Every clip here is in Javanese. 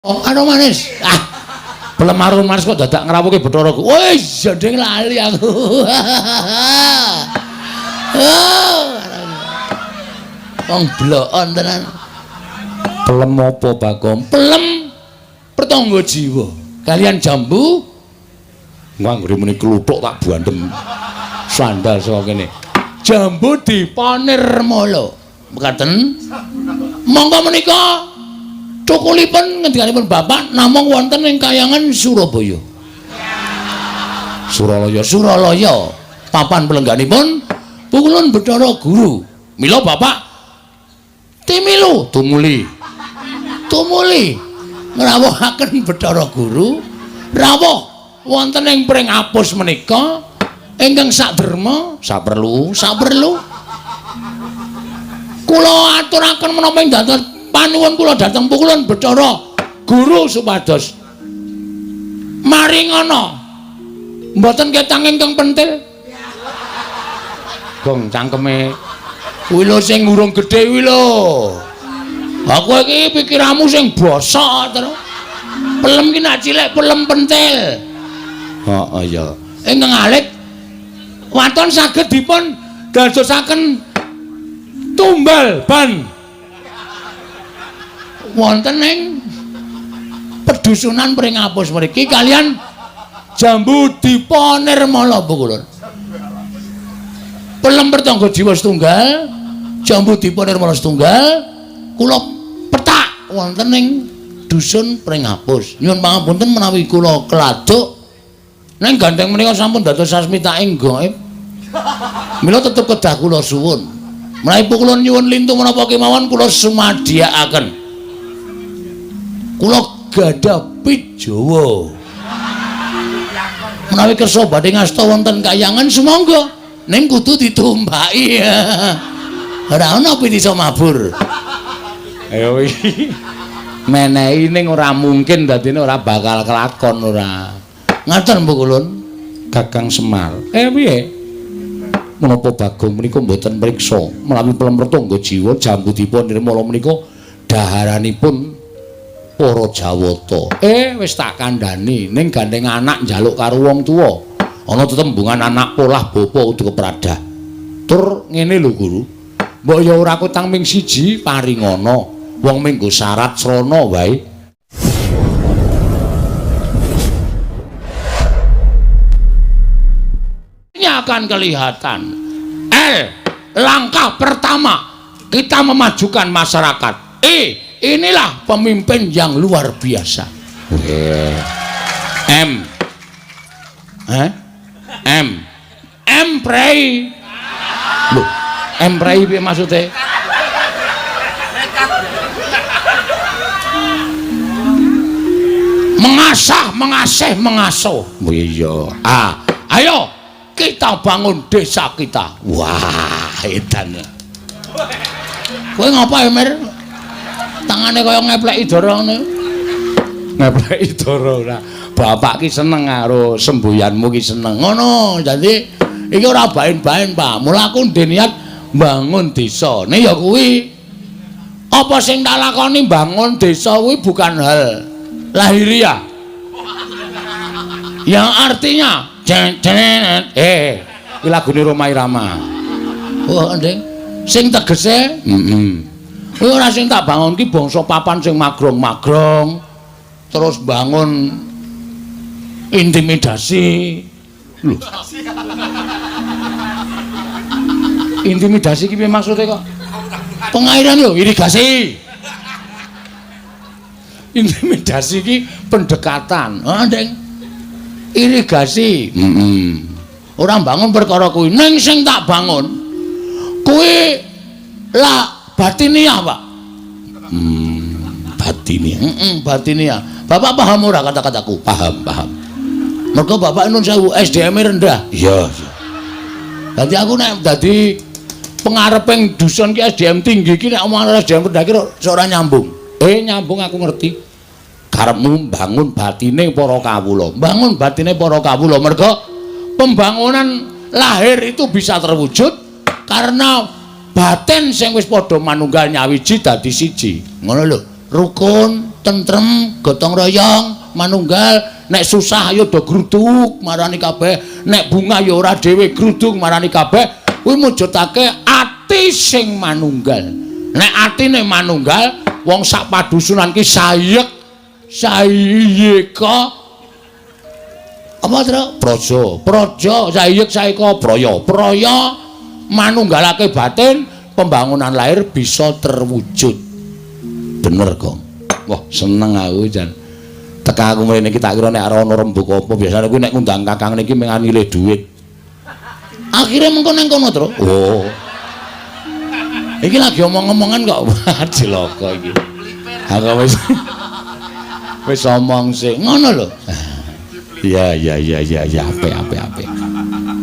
Oh, anu manis. Ah. Pelem arum manis kok dadak ngrawuhke Bathara Guru. Wis, jandeng lali aku. Oh. Wong blokon tenan. Pelem apa, Bagong? Pelem pertangga jiwa. Kalian jambu nganggere muni kluthuk tak bandem. Sandal saka kene. Jambu dipanirmala. Mekaten. Monggo menika cukulipun ngendikanipun Bapak namung wonten ing kayangan Surabaya. Suralaya, Suralaya. Papan pelengganipun Pukulun Bathara Guru. Mila Bapak timilu tumuli. Tumuli ngrawuhaken Bathara Guru rawuh wonten ing Pringapus menika ingkang saderma saperlu, saperlu. Kula aturaken menapa ing dados panuwun kula dhateng Pukulun Bathara Guru supados maringana mboten ketang ingkang pentil. Gong cangkeme kuwi lho sing urung gedhe kuwi lho. Aku iki pikiranmu sing bosok terus. Pelem ki nak cilik pelem pentil. Heeh ya. Ingkang alit waton saged dipun dadosaken tumbal ban wonten ing pedusunan Pringapus mriki kalian jambu dipa nirmala Pukulun. Pelem pertangga jiwa setunggal, jambu dipa nirmala setunggal, kula petak wonten ing dusun Pringapus. Nyuwun pangapunten menawi kula keladuk ning gandeng menika sampun dados sasmitaing gaib. Mila tetep kedah kula suwun. Menawi Pukulun nyuwun lintu menapa kemawon kula sumadiyakaken. Kula gadah pit Jawa. Menawi kersa badhe ngasta wonten kayangan sumangga, ning kudu ditumpaki. Ora ana pit iso mabur. Ayo iki. Menehi ning ora mungkin dadine ora bakal kelakon ora. Ngaten Pukulun, Kakang Semar. Piye? Menapa Bagong menika mboten mriksa menawi pelem pertangga jiwa jambu dipa nirmala menika daharanipun para Jawata. Wis tak kandhani ning gandeng anak njaluk karo wong tuwa. Ana tetembungan anak polah bapa kudu kepradah. Tur ngene lho Guru. Mbok ya ora kutang ming siji paringana. Wong minggo syarat srana wae. Ini akan kelihatan. L, langkah pertama kita memajukan masyarakat. E, inilah pemimpin yang luar biasa. M. M. M prei. Loh, M prei piye maksudnya? Mengasah, mengasih, mengasuh. Oh iya. Ah, ayo kita bangun desa kita. Wah, edan. Kowe ngapa, Mir? Tangane kaya ngepleki dara ngene. Ngepleki dara ora. Bapak ki seneng karo semboyanmu ki seneng. Ngono, dadi iki ora baen-baen, Pak. Mula aku ndek niat bangun desa. Nek ya kuwi apa sing tak lakoni bangun desa kuwi bukan hal lahiriah. Yang artinya iki lagune Rhoma Irama. Oh, nding. Sing tegese, heeh. Kuwi ora sing tak bangun ki bangsa papan sing magrong-magrong. Terus bangun intimidasi. Lho. Intimidasi ki piye maksude kok? Pengairan lho, irigasi. Intimidasi ki pendekatan. Ah, nding. Irigasi. Heeh. Ora bangun perkara kuwi. Ning sing tak bangun kuwi lah batiniah, Pak. Batiniah. Heeh, batiniah. Bapak paham ora kata-kataku? Paham, paham. Mergo bapak nun sewu SDM rendah. Iya, iya. Dadi aku nek dadi pengareping dusun ki SDM tinggi ki nek omongan SDM rendah ki ora nyambung. Nyambung aku ngerti. Karepmu bangun batine para kawula. Bangun batine para kawula mergo pembangunan lahir itu bisa terwujud karena batin sing wis padha manunggal nyawiji dadi siji. Ngono lho. Rukun, tentrem, gotong royong, manunggal. Nek susah ayo do gruduk marani kabeh, nek bunga ya ora dhewe gruduk marani kabeh. Kuwi mujudake ati sing manunggal. Nek atine manunggal, wong sak padusunan ki sayek sayeka apa Tru? Praja, praja sayek saeka praya, praya manunggalake batin, pembangunan lahir bisa terwujud. Bener, Gong. Wah, seneng aku jan. Teka aku mrene iki tak kira nek arep ana rembug apa, biasane kuwi nek ngundang kakang niki mung nilih dhuwit. Akhire mengko nang kono, Tru. Oh. Iki lagi omong-omongan kok. Cilaka iki. Aku wis wis omong sik. Ngono lho. Iya iya iya iya iya apik apik apik.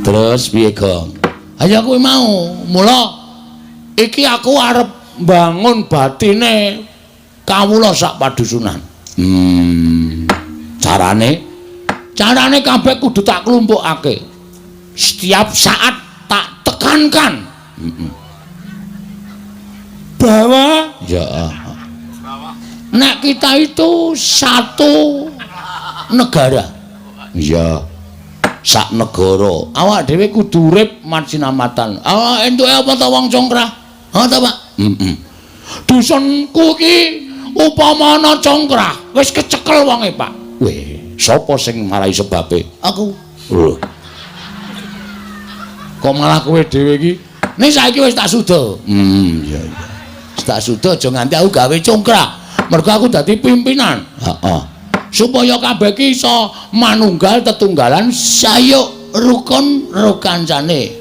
Terus piye, Gong? Ayo kuwi mau. Mula iki aku arep mbangun batine kawula sak padusunan. Carane? Carane kabeh kudu tak klumpukake. Setiap saat tak tekankan. Bahwa ya nek kita itu satu negara. Iya. Sak negara. Awak dhewe kudu urip macinamatan. Awak entuke apa ta wong congkrah? Ha ta, Pak? Heeh. Dusunku iki upama ana congkrah, wis kecekel wonge, Pak. Weh, sapa sing marai sebabe? Aku. Lho. Kok malah kowe dhewe iki? Ning saiki wis tak suda. Iya iya. Wis tak suda aja nganti aku gawe congkrah. Mergo aku dadi pimpinan. Heeh. Supaya kabeh iki iso manunggal tetunggalan sayuk rukun rukancane.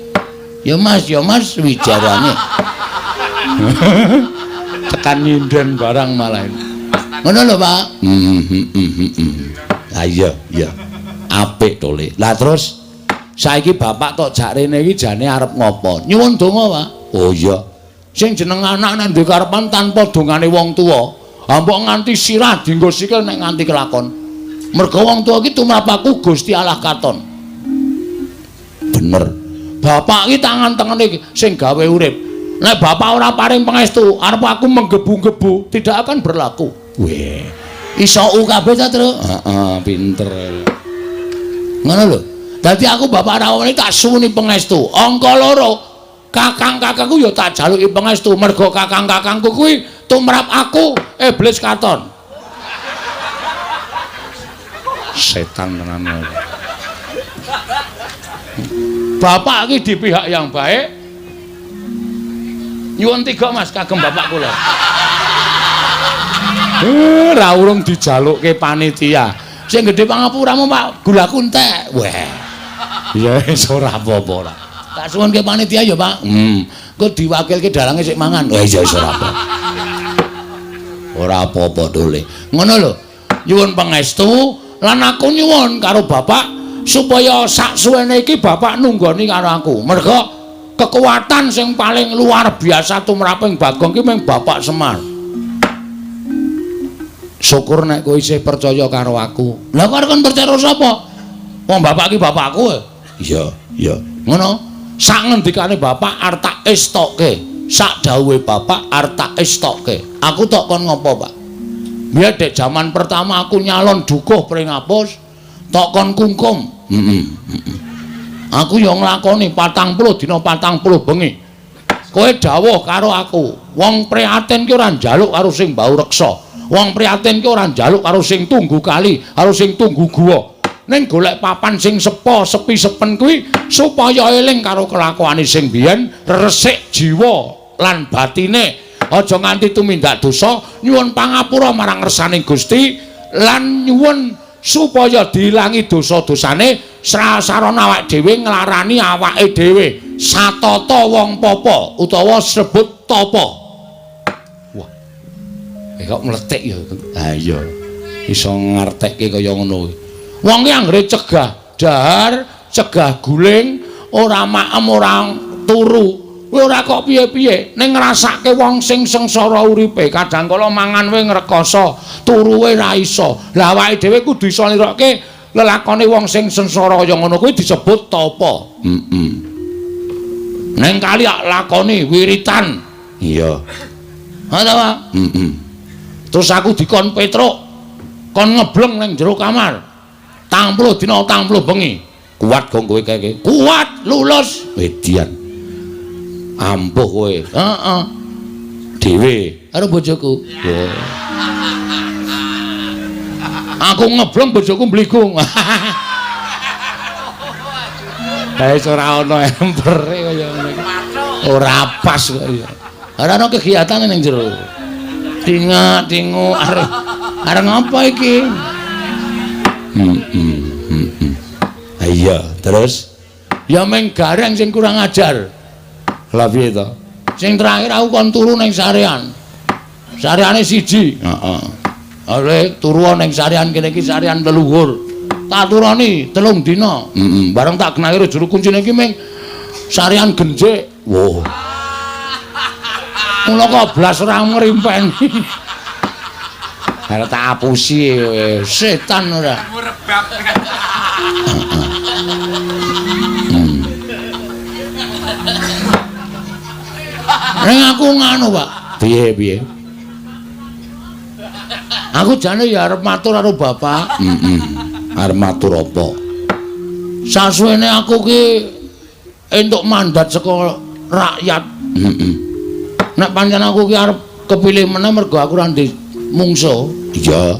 Ya Mas, ya Mas wijarane. Tekan nyinden barang malah. Ngono lho, Pak. Ha iya, iya. Apik to, Le. Lah terus saiki bapak tok jak rene iki jane arep ngopo? Nyuwun donga, Pak. Oh iya. Sing jeneng anak nek duwe karepan tanpa dongane wong tuwa, mbok nganti sirah dienggo sikil nek nganti kelakon. Mergo wong tuwa iki tumrap aku Gusti Allah katon. Bener. Bapak iki tangan tengene sing gawe urip. Nek bapak ora paring pangestu, arep aku menggebu-gebu tidak akan berlaku. Weh. Iso u kabeh ta, Tru? Heeh, pinter. Ngono lho. Dadi aku bapak rawuh tak suwuni pangestu. Angka loro, kakang-kakangku ya tak jaluki pangestu mergo kakang-kakangku kuwi tumrap aku iblis katon. Setan tenan. Bapak iki di pihak yang baik. Nyuwun tiga Mas kagem bapak kula. Ra urung dijalukke panitia. Sing gedhe pangapuramu Pak, gulaku entek. Weh. Ya wis ora apa-apa ora. Tak suwunke panitia ya, Pak. Engko diwakilke dalange sik mangan. Wah iya wis ora apa. Ora apa-apa dole. Ngono lho. Nyuwun pangestu lan aku nyuwun karo bapak supaya sak suwene iki bapak nunggoni karo aku. Mergo kekuatan sing paling luar biasa tumraping Bagong ki mung Bapak Semar. Syukur nek kowe isih percaya karo aku. Lah kok arep percaya karo sapa? Wong bapak ki bapakku. Iya, iya. Ngono. Sak ngendikane bapak arep tak estoke. Sak dawuhe bapak arep tak estoke. Aku tok kon ngopo, Pak? Biyen dek jaman pertama aku nyalon dukuh Pringapus, tok kon kungkum. Heeh. Aku ya nglakoni 40 dina 40 bengi. Kowe dawuh karo aku, wong prihatin ki ora njaluk karo sing bau reksa. Wong prihatin ki ora njaluk karo sing tunggu kali, karo sing tunggu guwa. Ning golek papan sing sepo, sepi sepen kuwi supaya eling karo kelakuane sing biyen, resik jiwa lan batine. Aja nganti tumindak dosa, nyuwun pangapura marang ngersaning Gusti lan nyuwun supaya diilangi dosa-dosane sarana awake dhewe nglarani awake dhewe satata wong papa utawa sebut tapa. Wah. Kok mletik ya. Ha iya. Iso ngartekke kaya ngono kuwi. Wong ki anggere cegah dahar, cegah guling, ora maem, ora turu. Kuwi ora kok piye-piye, ning ngrasake wong sing sengsara uripe, kadang kala mangan wae ngrekoso, turu wae ra iso. Lah awake dhewe kudu iso nirokke lelakone wong sing sengsara kaya ngono kuwi disebut tapa. Heeh. Neng kali lakoni wiritan. Iya. Ha ta, Pak? Heeh. Terus aku dikon Petruk kon ngebleng ning jero kamar. 40 dina 40 bengi. Kuat gong kowe kae? Kuat, lulus. Edian. Ampuh kowe. Heeh. Dhewe karo bojoku. Aku ngebleng bojoku mbligung. Lah wis ora ana empere kaya ngene iki. Ora pas kok ya. Ora ana kegiatan ning jero. Tingak-tingu arep arep ngapa iki? Iya, terus ya meng gareng sing kurang ajar. Lah piye to? Sing terakhir aku kon turu ning sarean. Sareane siji. Heeh. Ale turu ning sarean kene iki sarean leluhur. Tak turoni 3 dina. Heeh. Bareng tak genah karo juru kuncine iki meng sarean genjik. Wah. Mula kok blas ora ngrimpeni. Arep tak apusi setan ora. Ning aku nganu, Pak. Piye piye? Aku jane ya arep matur karo bapak. Heeh. Arep matur apa? Sasuwene aku ki entuk mandat saka rakyat. Heeh. Nek pancen aku ki arep kepilih meneh mergo aku ora ndek mungsuh. Iya.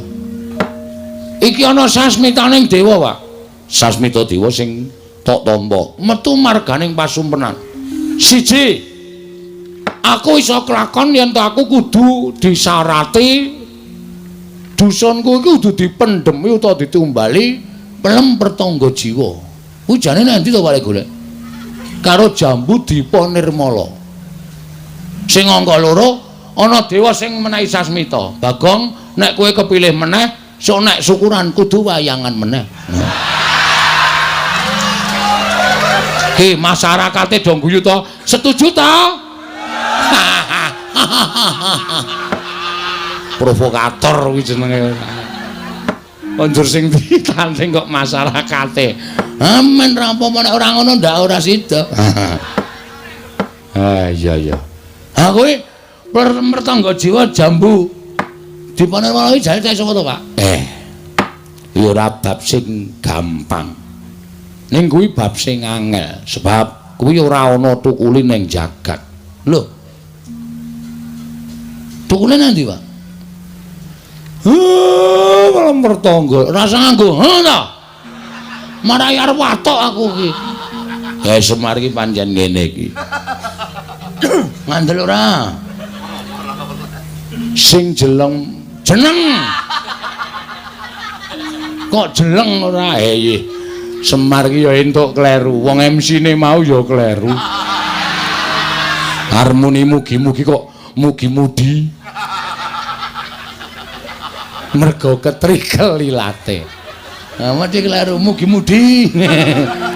Iki ana sasmitaning dewa, Pak. Sasmita dewa sing tok tampa metu marganing pasumpenan. Siji, aku iso kelakon yen to aku kudu disarati dusunku iki kudu dipendhemi utawa ditumbali pelem pertangga jiwa. Kuwi jane nang endi to Pak golek? Karo jambu Dipa Nirmala. Sing angka loro ana dewa sing menehi sasmita. Bagong, nek kowe kepilih meneh, sok nek syukuran kudu wayangan meneh. Ki masyarakate do guyu to? Setuju to? Provokator kuwi jenenge. Konjur sing ditanding kok masyarakate. Amen ra apa-apa nek ora ngono ndak ora sida. Ah iya iya. Ha kowe mertangga jiwa jambu Dipa Nirmala iki jane sapa to, Pak? Ya ora bab sing gampang. Ning kuwi bab sing angel, sebab kuwi ora ana tukule ning jagat. Lho. Tukule nang ndi, Pak? Heh, malah mertangga. Rasa nganggo, heh ta? Marai arep watok aku iki. Ya Semar iki pancen ngene iki. Ngandel ora? Sing jeleng jeneng. Kok jeleng ora? Eh, Semar iki ya entuk kleru. Wong MC-ne mau ya kleru. Harmoni mugi-mugi kok mugi-mudi. Mergo ketrikel ilate. Nah, mesti kleru mugi-mudi.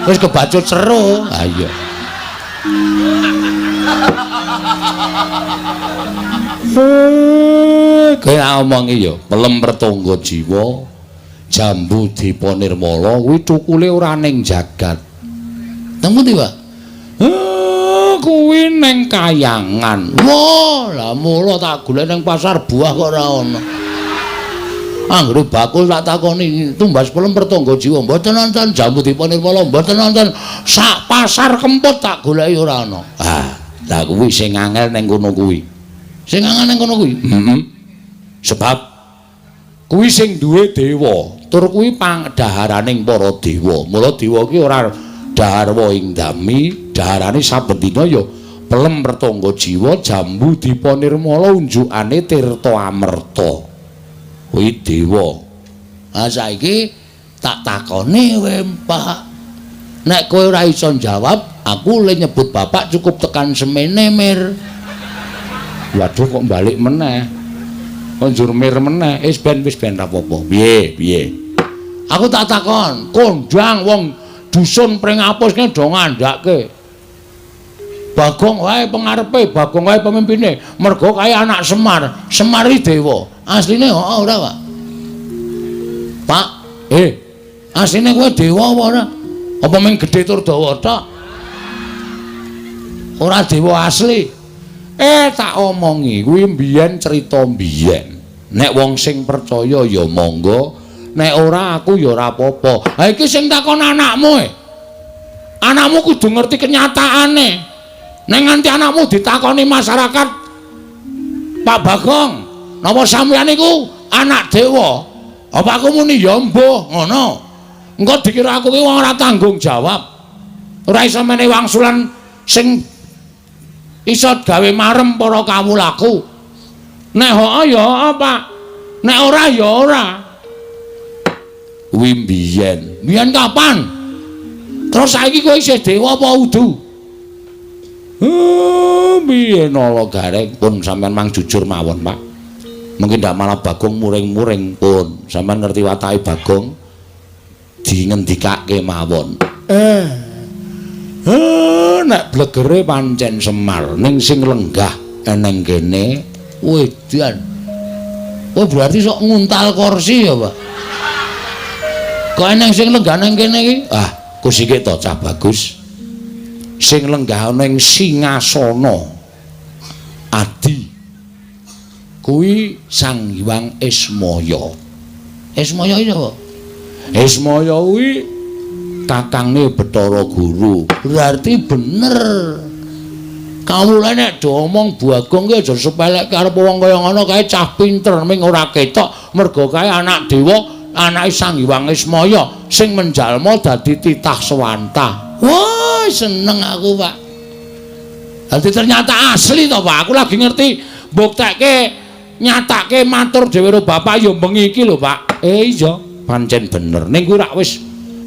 Wis kebacut seru. Ha iya. Kaya omongi ya, pelem pertangga jiwa, jambu Dipa Nirmala kuwi tukule ora ning jagat. Nang pundi, Pak? Kuwi ning kayangan. Wah, lah mula tak golek ning pasar buah kok ora ana. Anggere bakul tak takoni tumbas pelem pertangga jiwa, mboten nonton jambu Dipa Nirmala, mboten nonton sak pasar Kemput tak goleki ora ana. Ah, lah kuwi sing angel ning kono kuwi. Sing angel ning kono kuwi. Heeh. Sebab kuwi sing duwe dewa, tur kuwi pangdaharaning para dewa. Mula dewa ki ora dahar ing dami, daharane saben dina ya pelem pertangga jiwa jambu Dipa Nirmala unjukane tirta amerta. Kuwi dewa. Ah saiki tak takoni kowe, Pak. Nek kowe ora iso njawab, aku le nyebut bapak cukup tekan semene, Mir. Waduh kok balik meneh. Kok njur mir meneh. Wis ben ra apa-apa. Piye, piye? Aku tak takon, kondang wong dusun Pringapus ki do ngandhake. Bagong wae pengarepe, Bagong wae pemimpine. Mergo kae anak Semar, Semar iki dewa. Asline heeh ora, Pak? Pak, asline kowe dewa apa ora? Apa mung gedhe tur dawa tok? Ora dewa asli. Tak omongi, kuwi mbiyen cerita mbiyen. Nek wong sing percaya ya monggo, nek ora aku ya ora apa-apa. Ha iki sing takon anakmu e. Anakmu kudu ngerti kenyataane. Nek nganti anakmu ditakoni masyarakat, Pak Bagong, napa sampeyan niku anak dewa? Apa aku muni ya mbuh ngono. Engko dikira aku ki wong ora tanggung jawab. Ora iso menehi wangsulan sing iso gawe marem para kawulaku. Nek heeh ya heeh, Pak. Nek ora ya ora. Kuwi mbiyen. Mbiyen kapan? Terus saiki kowe isih dewa apa udu? Mbiyen ala gareng pun sampean mang jujur mawon, Pak. Mungkin ndak malah Bagong muring-muring pun. Sampean ngerti watake Bagong dingendikake mawon. Nek blegere pancen Semar ning sing lenggah eneng kene wedan. Oh berarti sok nguntal kursi ya, Pak. Kok eneng sing lenggah nang kene iki? Ah, kusike to cah bagus. Sing lenggah ana ing singasana adi kuwi Sang Hyang Ismaya. Ismaya iki sapa? Ismaya kuwi kakangne Bathara Guru. Berarti bener. Kawula nek do omong Bagong ki aja sepelekke arep wong kaya ngono kae cah pinter ming ora ketok mergo kae anak dewa, anake Sang Hyang Ismaya sing menjalma dadi titah sewantah. Wah, seneng aku, Pak. Dadi ternyata asli to, Pak. Aku lagi ngerti mbuktekke nyatake matur dhewe karo bapak ya bengi iki lho, Pak. Iya, pancen bener. Ning kuwi rak wis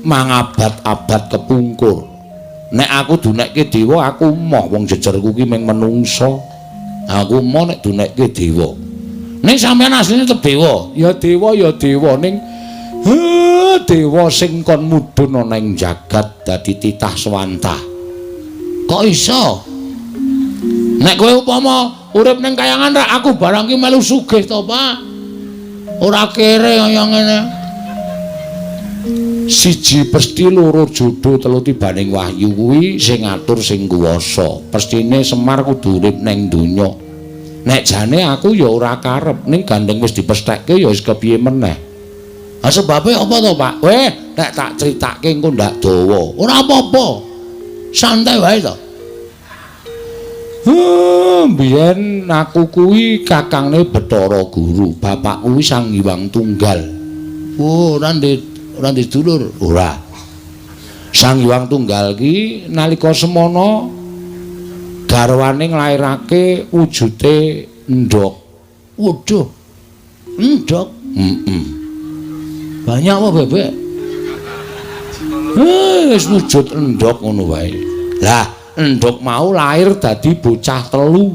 mangabad-abad kepungkur. Nek aku dunekke dewa, aku moh wong jejerku ki mung menungsa. Aku moh nek dunekke dewa. Ning sampeyan asline tetep dewa. Ya dewa ya dewa ning dewa sing kon mudhun ana ing jagat dadi titah swantah. Kok iso? Nek kowe upama urip ning kayangan rak aku barang ki melu sugih to, Pak. Ora kere kaya ngene. Siji pesti loro jodo telu tibaning wahyu kuwi sing ngatur sing kuwasa. Pestine Semar kudu urip ning donya. Nek jane aku ya ora karep, ning gandeng wis dipesthekke ya wis kepiye meneh. Ha sebabe apa to, Pak? Weh, nek tak critake engko ndak dawa. Ora apa-apa. Santai wae to. Mbiyen aku kuwi kakangne Bathara Guru, bapak kuwi Sang Hyang Tunggal. Oh, ora ndek dulur. Ora. Sang Hyang Tunggal ki nalika semana garwane nglairake wujute endhog. Waduh. Endhog? Heeh. Banyak apa bebek? Wis wujud endhog ngono wae. Lah, endhog mau lahir dadi bocah telu.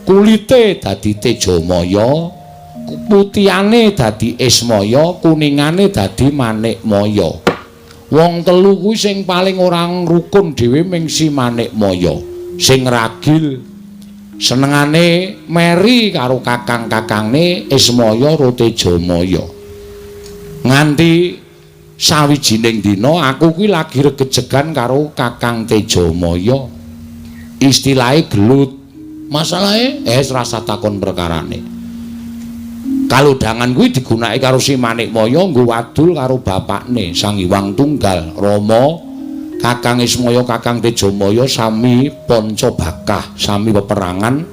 Kulite dadi Tejamaya, putihane dadi Ismaya, kuningane dadi Manikmaya. Wong telu kuwi sing paling ora rukun dhewe ming si Manikmaya. Sing ragil senengane meri karo kakang-kakangne Ismaya ro Tejamaya. Nganti sawijining dina aku kuwi lagi regejegan karo Kakang Tejamaya. Istilahe gelut. Masalahe rasa takon perkarane. Kalodhangan kuwi digunakake karo si Manikmaya nggo wadul karo bapakne Sang Hyang Tunggal Rama. Kakang Ismaya Kakang Tejamaya sami panca bakah, sami peperangan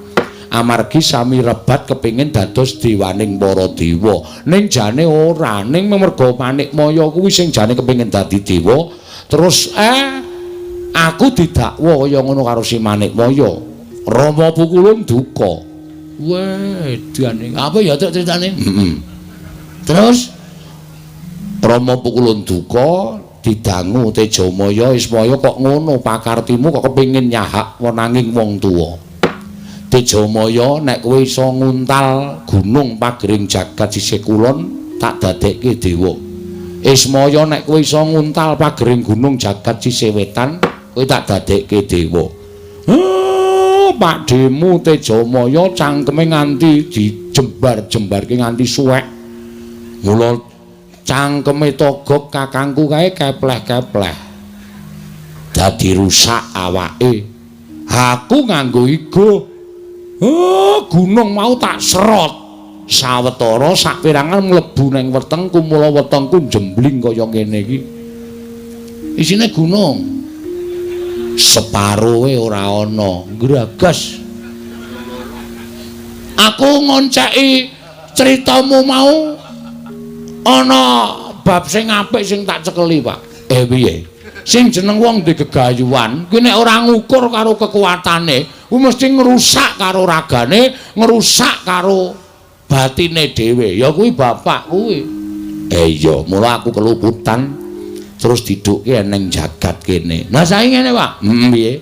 amargi sami rebat kepingin dados dewaning para dewa. Ning jane ora, ning merga Manikmaya kuwi sing jane kepingin dadi dewa, terus aku didakwa kaya ngono karo si Manikmaya. Rama Pukulun duka. Wedane. Apa ya critane? Heeh. Terus Rama Pukulun duka didangu Tejamaya Ismaya kok ngono pakartimu kok kepingin nyahak wenanging wong tuwa. Tejamaya nek kowe iso nguntal gunung pagering jagat sisih kulon tak dadekke dewa. Ismaya nek kowe iso nguntal pagering gunung jagat sisih wetan kowe tak dadekke dewa. Pakdhemu Tejamaya cangkeme nganti dijembar-jembarke nganti suwek. Mula cangkeme Togog kakangku kae kepleh-kepleh. Dadi rusak awake. Aku nganggo igo. Oh, gunung mau tak serot. Sawetara saperangan mlebu ning wetengku, mula wetengku jembling kaya ngene iki. Isine gunung. Separoe ora ana, gragas. Aku ngonceki critamu mau ana bab sing apik sing tak cekeli, Pak. Piye? Sing jeneng wong duwe gegayuhan, kuwi nek ora ngukur karo kekuatane, kuwi mesti ngrusak karo ragane, ngrusak karo batine dhewe. Ya kuwi bapak kuwi. Iya, mula aku keluputan terus didukke ning jagat kene. Lah saiki ngene, Pak. Piye?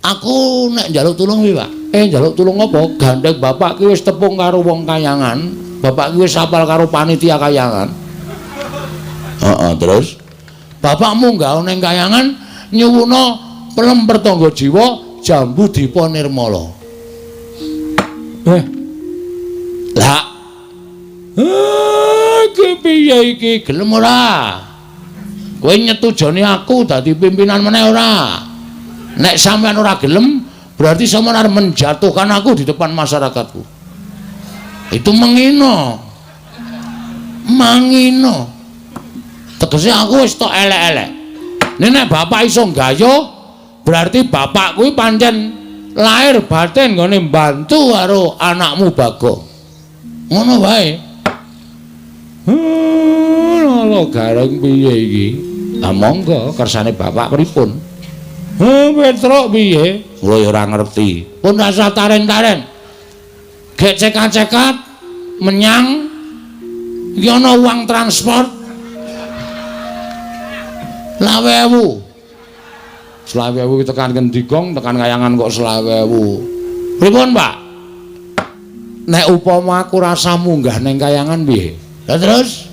Aku nek njaluk tulung piye, Pak? Njaluk tulung apa? Gandeng bapak ki wis tepung karo wong kayangan. Bapak ki wis apal karo panitia kayangan. Heeh, terus bapakmu nggawa ning kayangan nyuwuna pelem pertangga jiwa jambu dipa nirmala. Lah. Iki piye iki? Gelem ora? Kowe nyetujoni aku dadi pimpinan meneh ora? Nek sampean ora gelem, berarti sampean arep menjatuhkan aku di depan masyarakatku. Itu mengino. Mangino. Tegese aku wis tok elek-elek. Nek bapak iso nggayuh, berarti bapak kuwi pancen lahir batin nggone mbantu karo anakmu Bagong. Ngono wae. Lho gareng piye iki? Lah monggo kersane bapak pripun? Petruk piye? Kula ya ora ngerti. Pun rasa taren-taren. Gek cekat-cekat menyang iki ana uang transport 20.000. 20.000 iki tekan ngendi, Gong? Tekan kayangan kok 20.000. Pripun, Pak? Nek upama aku rasa munggah ning kayangan piye? Lah terus?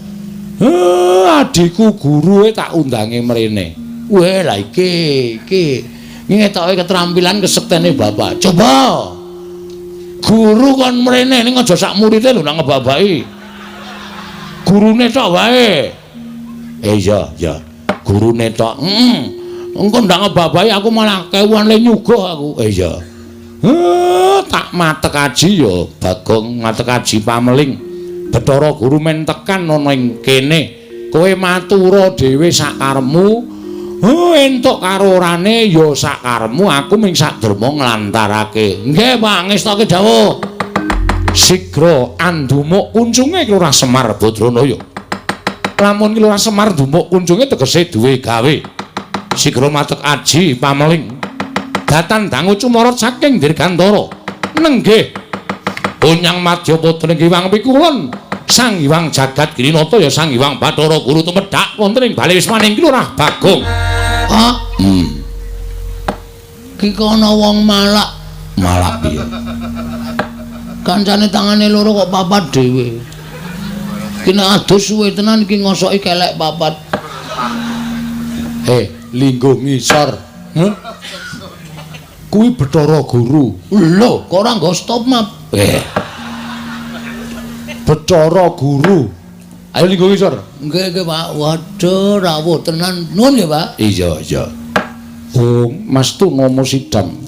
Adikku gurue tak undange mrene. Weh, lah iki iki ngetoke keterampilan kesektene bapak. Coba. Guru kon mrene ning aja sak murite lho nang ngebabaki. Gurune tok wae. Iya, iya. Gurune tok. Heeh. Engko ndak ngebabahi aku malah kewuan le nyuguh aku. Iya. Tak matek aji ya Bagong, matek aji pameling. Bathara Guru men tekan ana ing kene. Kowe matura dhewe sakarepmu. Entuk karo orane ya sakarepmu, aku ming saderma nglantarake. Nggih, Pak, ngestoke dawuh. Sigra andumuk kuncunge Lurah Semar Badranaya. Lamun ki Lurah Semar ndumuk kuncunge tegese duwe gawe. Sigra matek aji pameling. Datan dangu cumorot saking Dirgantara. Nenggih. Onyang madya putra Hyang Pikulun. Sang Hyang Jagat Girinata ya Sang Hyang Bathara Guru tumedhak wonten ing bale wismaning Ki Lurah Bagong. Pak. Ki kono wong malak. Malak piye? Kancane tangane loro kok papat dhewe. Ki nek adus suwe tenan iki ngosoki kelek papat. Lingguh ngisor. Huh? Kuwi Bathara Guru. Lho, kok ora nggo stop map? Bathara Guru. Ayo lingguh ngisor. Nggih, nggih, Pak. Waduh, rawuh tenan. Nuwun ya, Pak. Iya, iya. Oh, Mas Tuna Sidam.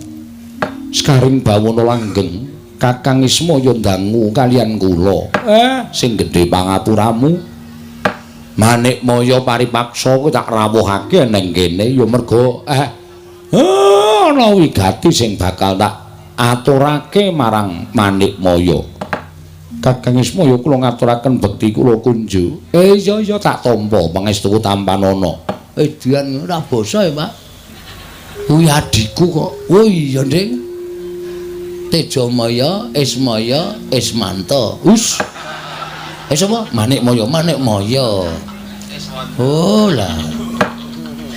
Sekaring bawana langgeng, Kakang Ismaya ndangu kalian kula. Sing gedhe pangapuramu. Manikmaya paripaksa kuwi tak rawuhake ning kene ya merga ana wigati sing bakal tak aturake marang Manikmaya. Kakang Ismaya kula ngaturaken bekti kula kunjuk. Iya iya tak tampa pangestuku tampanana. Edian ora basa ya, Pak. Kuwi adhiku kok. Oh iya, Ding. Tejamaya, Ismaya, Ismanta. Us. Sapa? Manikmaya, Manikmaya. Oh lah.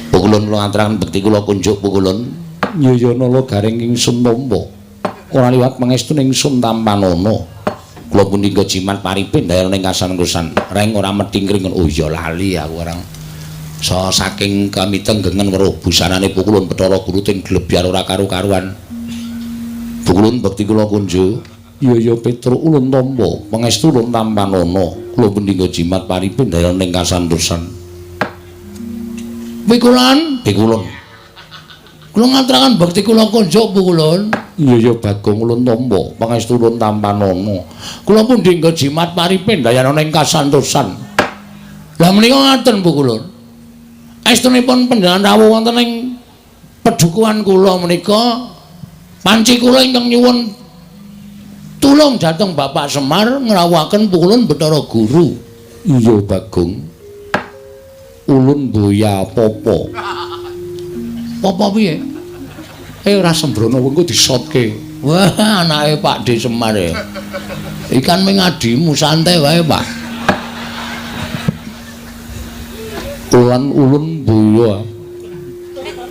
Pukulun kula ngaturaken bekti kula kunjuk pukulun. Iya nala garing ingsun tampa. Ora liwat pangestu ingsun tampanana. Kula punika jimat paripin dayana ing kasan-kusan. Reng ora medhingkring. Oh iya lali aku orang. So saking kamitenggengen weruh busanane pukulun Bathara Guru ting glebyar ora karu-karuan. Pukulun bekti kula kunjuk. Iya iya Petruk ulun tampa pangestu ulun tampanana. Kula punika jimat paripin dayana ing kasantosan. Pikulan, pikulun. Kula ngaturaken bekti kula kunjuk Pukulun. Iya ya Bagong ulun tampa pangestu ulun tampanana. Kula pundi nggo jimat paripe ndayana ing kasantosan. Lah menika ngaten Pukulun. Estunipun panjenengan rawuh wonten ing pedukuhan kula menika panci kula ingkang nyuwun tulung dhateng Bapak Semar ngrawuhaken Pukulun Bathara Guru. Iya Bagong. Ulun boya apa-apa. Apa piye? Ora sembrono engko disotke. Wah, anake Pak D Semar e. Ikan ming adimu santai wae, Pak. Ulan ulun boya.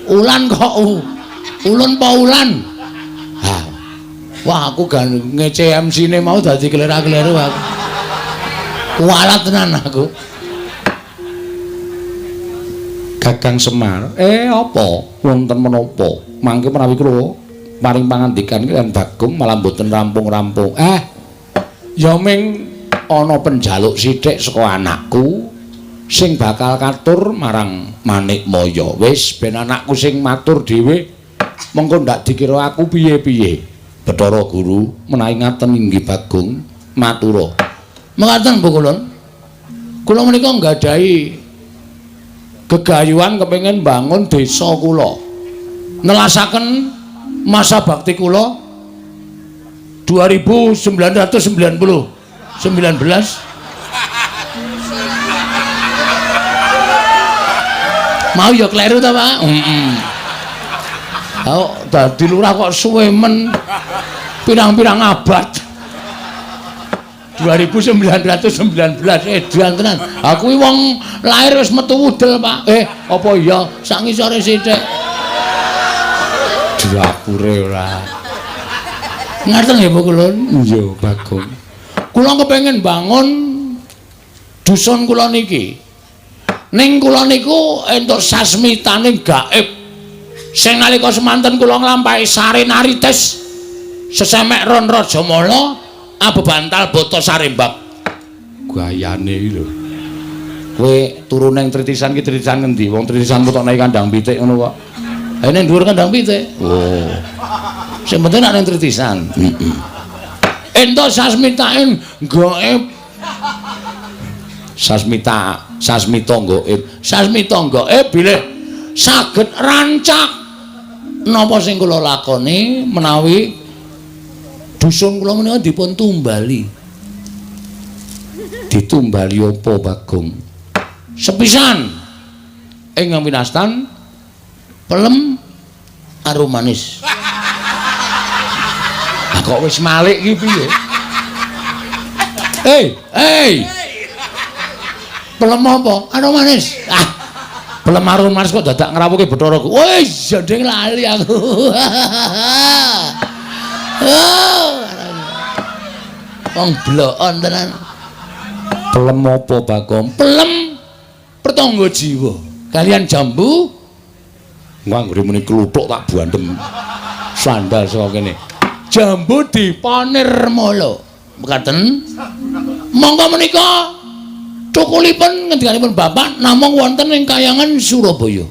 Ulan kok ulun pa ulan? Ha. Wah, aku gan ngece MC-ne mau dadi klera-kleru aku. Kualat tenan aku. Kakang Semar, apa? Wonten menapa? Mangke menawi kula paring pangandikan kaliyan Bagong malah mboten rampung-rampung. Ya ming ana penjaluk sithik saka anakku sing bakal katur marang Manikmaya. Wis ben anakku sing matur dhewe, mengko ndak dikira aku piye-piye. Bathara Guru menawi ngaten inggih Bagong matura. Mekaten Bu Kulun. Kula menika nggadahi gegayuhan kepengin bangun desa kula. Nelasaken masa bakti kula 2990 19. Mau ya kleru ta, Pak? Heeh. Oh, dadi lurah kok suwe men pirang-pirang abad. 2919 edan tenan. Aku iki wong lahir wis metu wudel, Pak. Apa iya sak ngisore sithik. Dapure ora. Ngerti nggih Bu Kulun? Iya, Bagong. Kula kepengin bangun dusun kula niki. Ning kula niku entuk sasmitane gaib. Sing nalika semanten kula nglampahi sarenarites sesemek ron Rajamala abebantal bata sarembak. Gayane iki lho. Kowe turu ning tritisan ki tritisan ngendi? Wong tritisan tok naik kandang pitik ngono kok. Ha ning dhuwur kandang pitik. Oh. Sing penting nek ning tritisan. Heeh. Entuk sasmitane gaib. Sasmita, sasmita gaib. Sasmita gaib bilih saged rancak napa sing kula lakoni menawi dusun kula menika dipun tumbali. Ditumbali apa, Bagong? Sepisan ingkang winastan pelem arum manis. Lah kok wis malik iki piye? Hei. Pelem apa? Arum manis. Ah. Pelem arum manis kok dadak ngrawuhke Bathara Guru. Wis jadeng lali aku. Oh. Wong blokon tenan. Pelem apa, Bagong? Pelem pertangga jiwa. Kalian jambu nganggere muni kluthuk tak bandem. Sandal saka kene. Jambu dipanirmala. Mekaten. Monggo menika cukulipun ngendikanipun Bapak namung wonten ing kayangan Surabaya.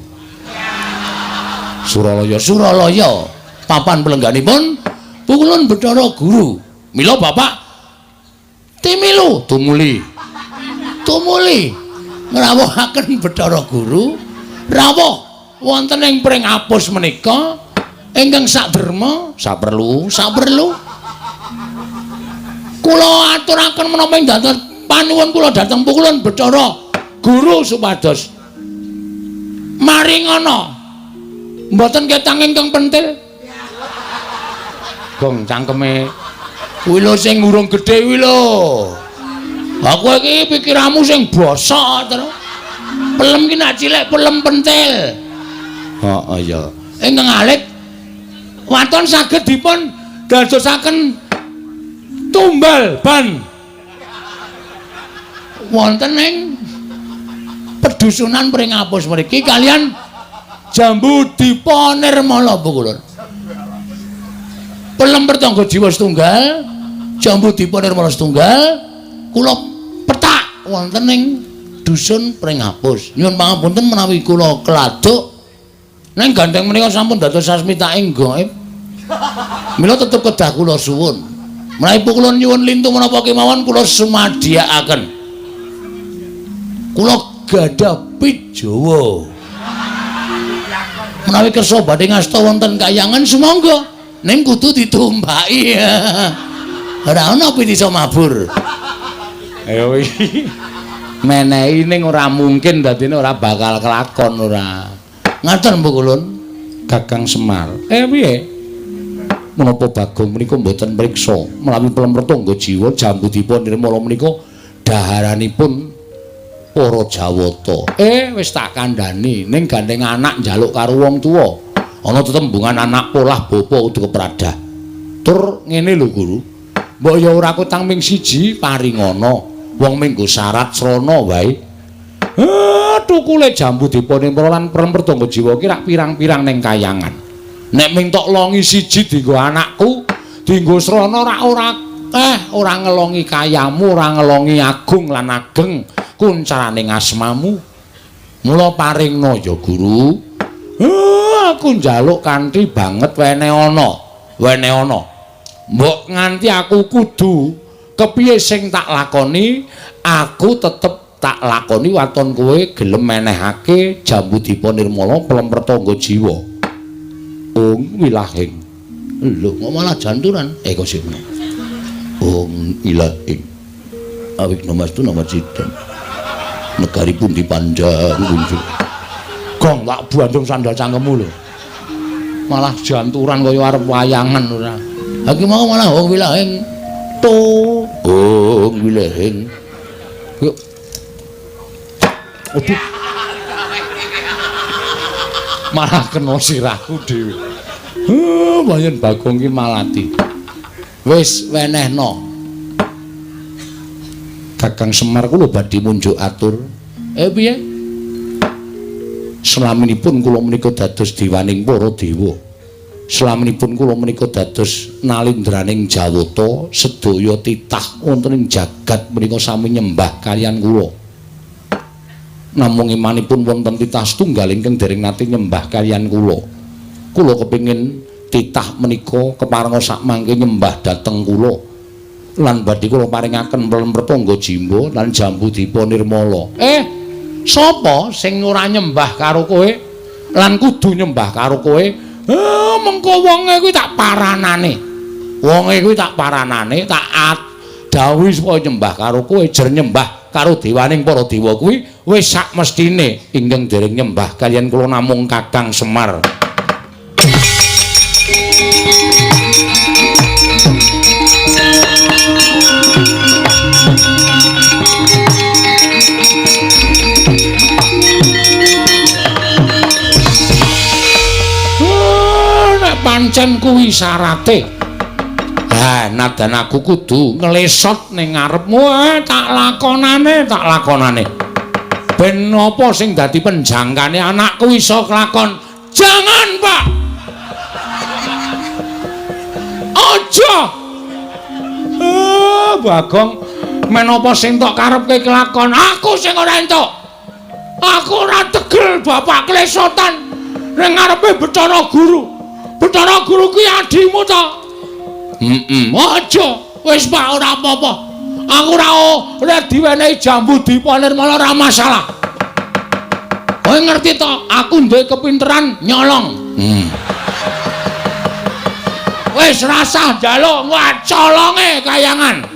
Suralaya, Suralaya. Papan pelengganipun Pukulun Bathara Guru. Mila Bapak timilu tumuli. Tumuli ngrawuhaken Bathara Guru rawuh wonten ing Pringapus menika ingkang saderma saperlu saperlu kula aturaken menapa ing dados panuwun kula dhateng Pukulun Bathara Guru supados maringana mboten ketang ingkang pentil. Gong cangkeme kuwi lho sing urung gedhe kuwi lho. Aku iki pikiranmu sing bosok terus. Pelem ki nak cilik pelem pentil. Heeh ya. Ingkang alit waton saged dipun dadosaken tumbal ban wonten ing pedusunan Pringapus mriki kalian jambu dipanirmala Bu Kulun. Pelem pertangga jiwa setunggal, jambu dipanirmala setunggal, kula petak wonten ing dusun Pringapus. Nyuwun pangapunten menawi kula keladuk Neng gandeng menika sampun dados sasmitaing gaib. Mila tetep kedah kula suwun. Menawi kula nyuwun lintu menapa kemawon kula sumadiyakaken. Kula gadah pit Jawa. Menawi kersa badhe ngasta wonten kayangan sumangga, ning kudu ditumpaki. Ora ana pit iso mabur. Ayo iki menehi ning ora mungkin dadine ora bakal kelakon ora. Ngaten Mbok Ulun, Kakang Semar. Piye? Menapa Bagong menika mboten mriksa menawi Plemretangga Jiwa Jambudipa Nirmala menika daharanipun para Jawata. Wis tak kandhani ning gandeng anak njaluk karo wong tuwa. Ana tetembungan anak polah bapa kudu kepradah. Tur ngene lho Guru. Mbok ya ora kutang ming siji paringana. Wong minggu syarat srana wae. Tukule Jambudipa Nirmala lan Plemretangga Jiwa ki rak pirang-pirang ning kayangan. Nek ming tok longi siji dienggo anakku, dienggo srana rak ora ora ngelongi kayamu, ora ngelongi agung lan ageng kuncarane asmamu. Mula paringna ya Guru. Aku njaluk kanthi banget wene ana, wene ana. Mbok nganti aku kudu kepiye sing tak lakoni, aku tetep tak lakoni waton kowe gelem menehake Jambudipa Nirmala Plemretangga Jiwa. Ung wilahing. Lho kok malah janturan? Kok sik ngono. Ung ilahing. Awik namastu namacidam. Negari pundi panjang kunjung. Gong tak bandung sandal cangkemmu lho. Malah janturan kaya arep wayangan ora. Ha ki mau malah ung wilahing. To, ung wilahing. Yuk. Aduh. Malah kena sirahku dhewe. Wayan Bagong ki malati. Wis wenehno. Kakang Semar kula badhe munjuk atur. Piye? Selaminipun kula menika dados dewaning para dewa. Selaminipun kula menika dados nalindraning Jawata, sedaya titah wonten ing jagat menika sami nyembah kaliyan kula. Namung imanipun wonten titah setunggal ingkang dereng nate nyembah kaliyan kula. Kula kepingin titah menika keparenga sakmangke nyembah dhateng kula. Lan badhe kula paringaken Plemretangga Jimba lan Jambudipa Nirmala. Sapa sing ora nyembah karo kowe lan kudu nyembah karo kowe? Mengko wonge kuwi tak paranane. Wonge kuwi tak paranane, tak dawuhi supaya nyembah karo kowe, jer nyembah karo dewaning para dewa kuwi wis sak mestine ingkang dereng nyembah kaliyan kula namung Kakang Semar. Nek pancen kuwi syarate. Ha, nadan aku kudu nglesot ning ngarepmu, tak lakonane, tak lakonane. Ben apa sing dadi penjangkane anakku iso kelakon. Jangan, Pak. Aja. Bagong, men apa sing tok karepke kelakon, aku sing ora entuk. Aku ora tegel bapak klesotan ning ngarepe Bathara Guru. Bathara Guru kuwi adimu to? Aja. Wis Pak ora apa-apa. Aku ora diwenehi Jambudipa Nirmala ora masalah. Kowe ngerti to, aku duwe kepinteran nyolong. Wis rasah njaluk colonge kayangan.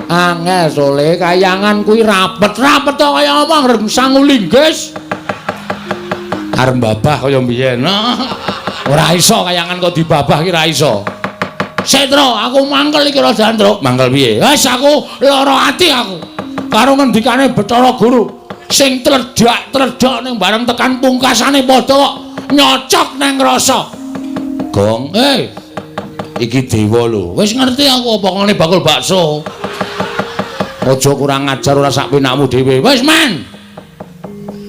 Angel sole kayangan kuwi rapet-rapet to kaya apa ngreng sangu linggis. Arep babah kaya mbiyen. Ora iso kayangan kok dibabah ki ora iso. Setro, aku mangkel iki rada ndruk. Mangkel piye? Wis aku lara ati aku. Karo ngendikane Bathara Guru sing tledak-tledok ning bareng tekan pungkasane padha kok nyocok nang rasa. Gong, iki dewa lho. Wis ngerti aku apa ngene bakul bakso. Aja kurang ajar ora sak penakmu dhewe. Wis men.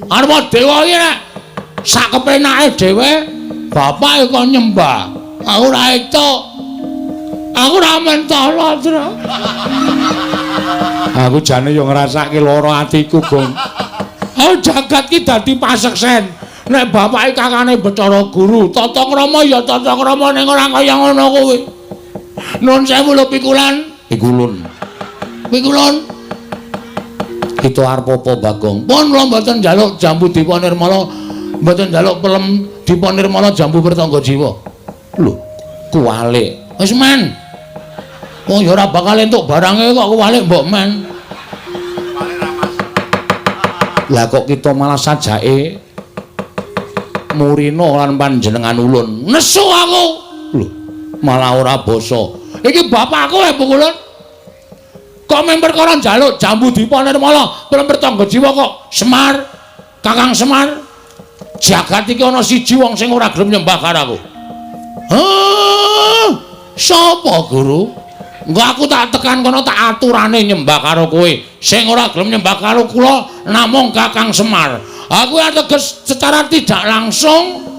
Arep dewa iki nek sak kepenake dhewe bapake kon nyembah. Aku ora entuk. Aku ora mentolo, Tru. Aku jane yo ngrasake lara atiku, Gong. Oh, jagat ki dadi paseksen. Nek bapake kakane Bathara Guru, tata krama ya tata krama ning ora kaya ngono kuwi. Nun sewu lho pikulan. Pikulun. Pikulun. Kita arep apa Bagong? Pun kula mboten njaluk jambu Dipa Nirmala, mboten njaluk pelem Dipa Nirmala jambu Pertangga Jiwa. Lho, kuwalik. Wis men. Wong ya ora bakal entuk barange kok kuwalik mbok men. Lah kok kita malah sajake murina lan panjenengan ulun. Nesu aku. Lho, malah ora basa. Iki bapakku e Pukulun. Kok mung perkara njaluk jambu Dipa Nirmala, pelem Pertangga Jiwa kok Semar, Kakang Semar. Jagat iki ana siji wong sing ora gelem nyembah karo aku. Hah? Sapa, Guru? Engko aku tak tekan kono tak aturane nyembah karo kowe. Sing ora gelem nyembah karo kula namung Kakang Semar. Aku ateges secara tidak langsung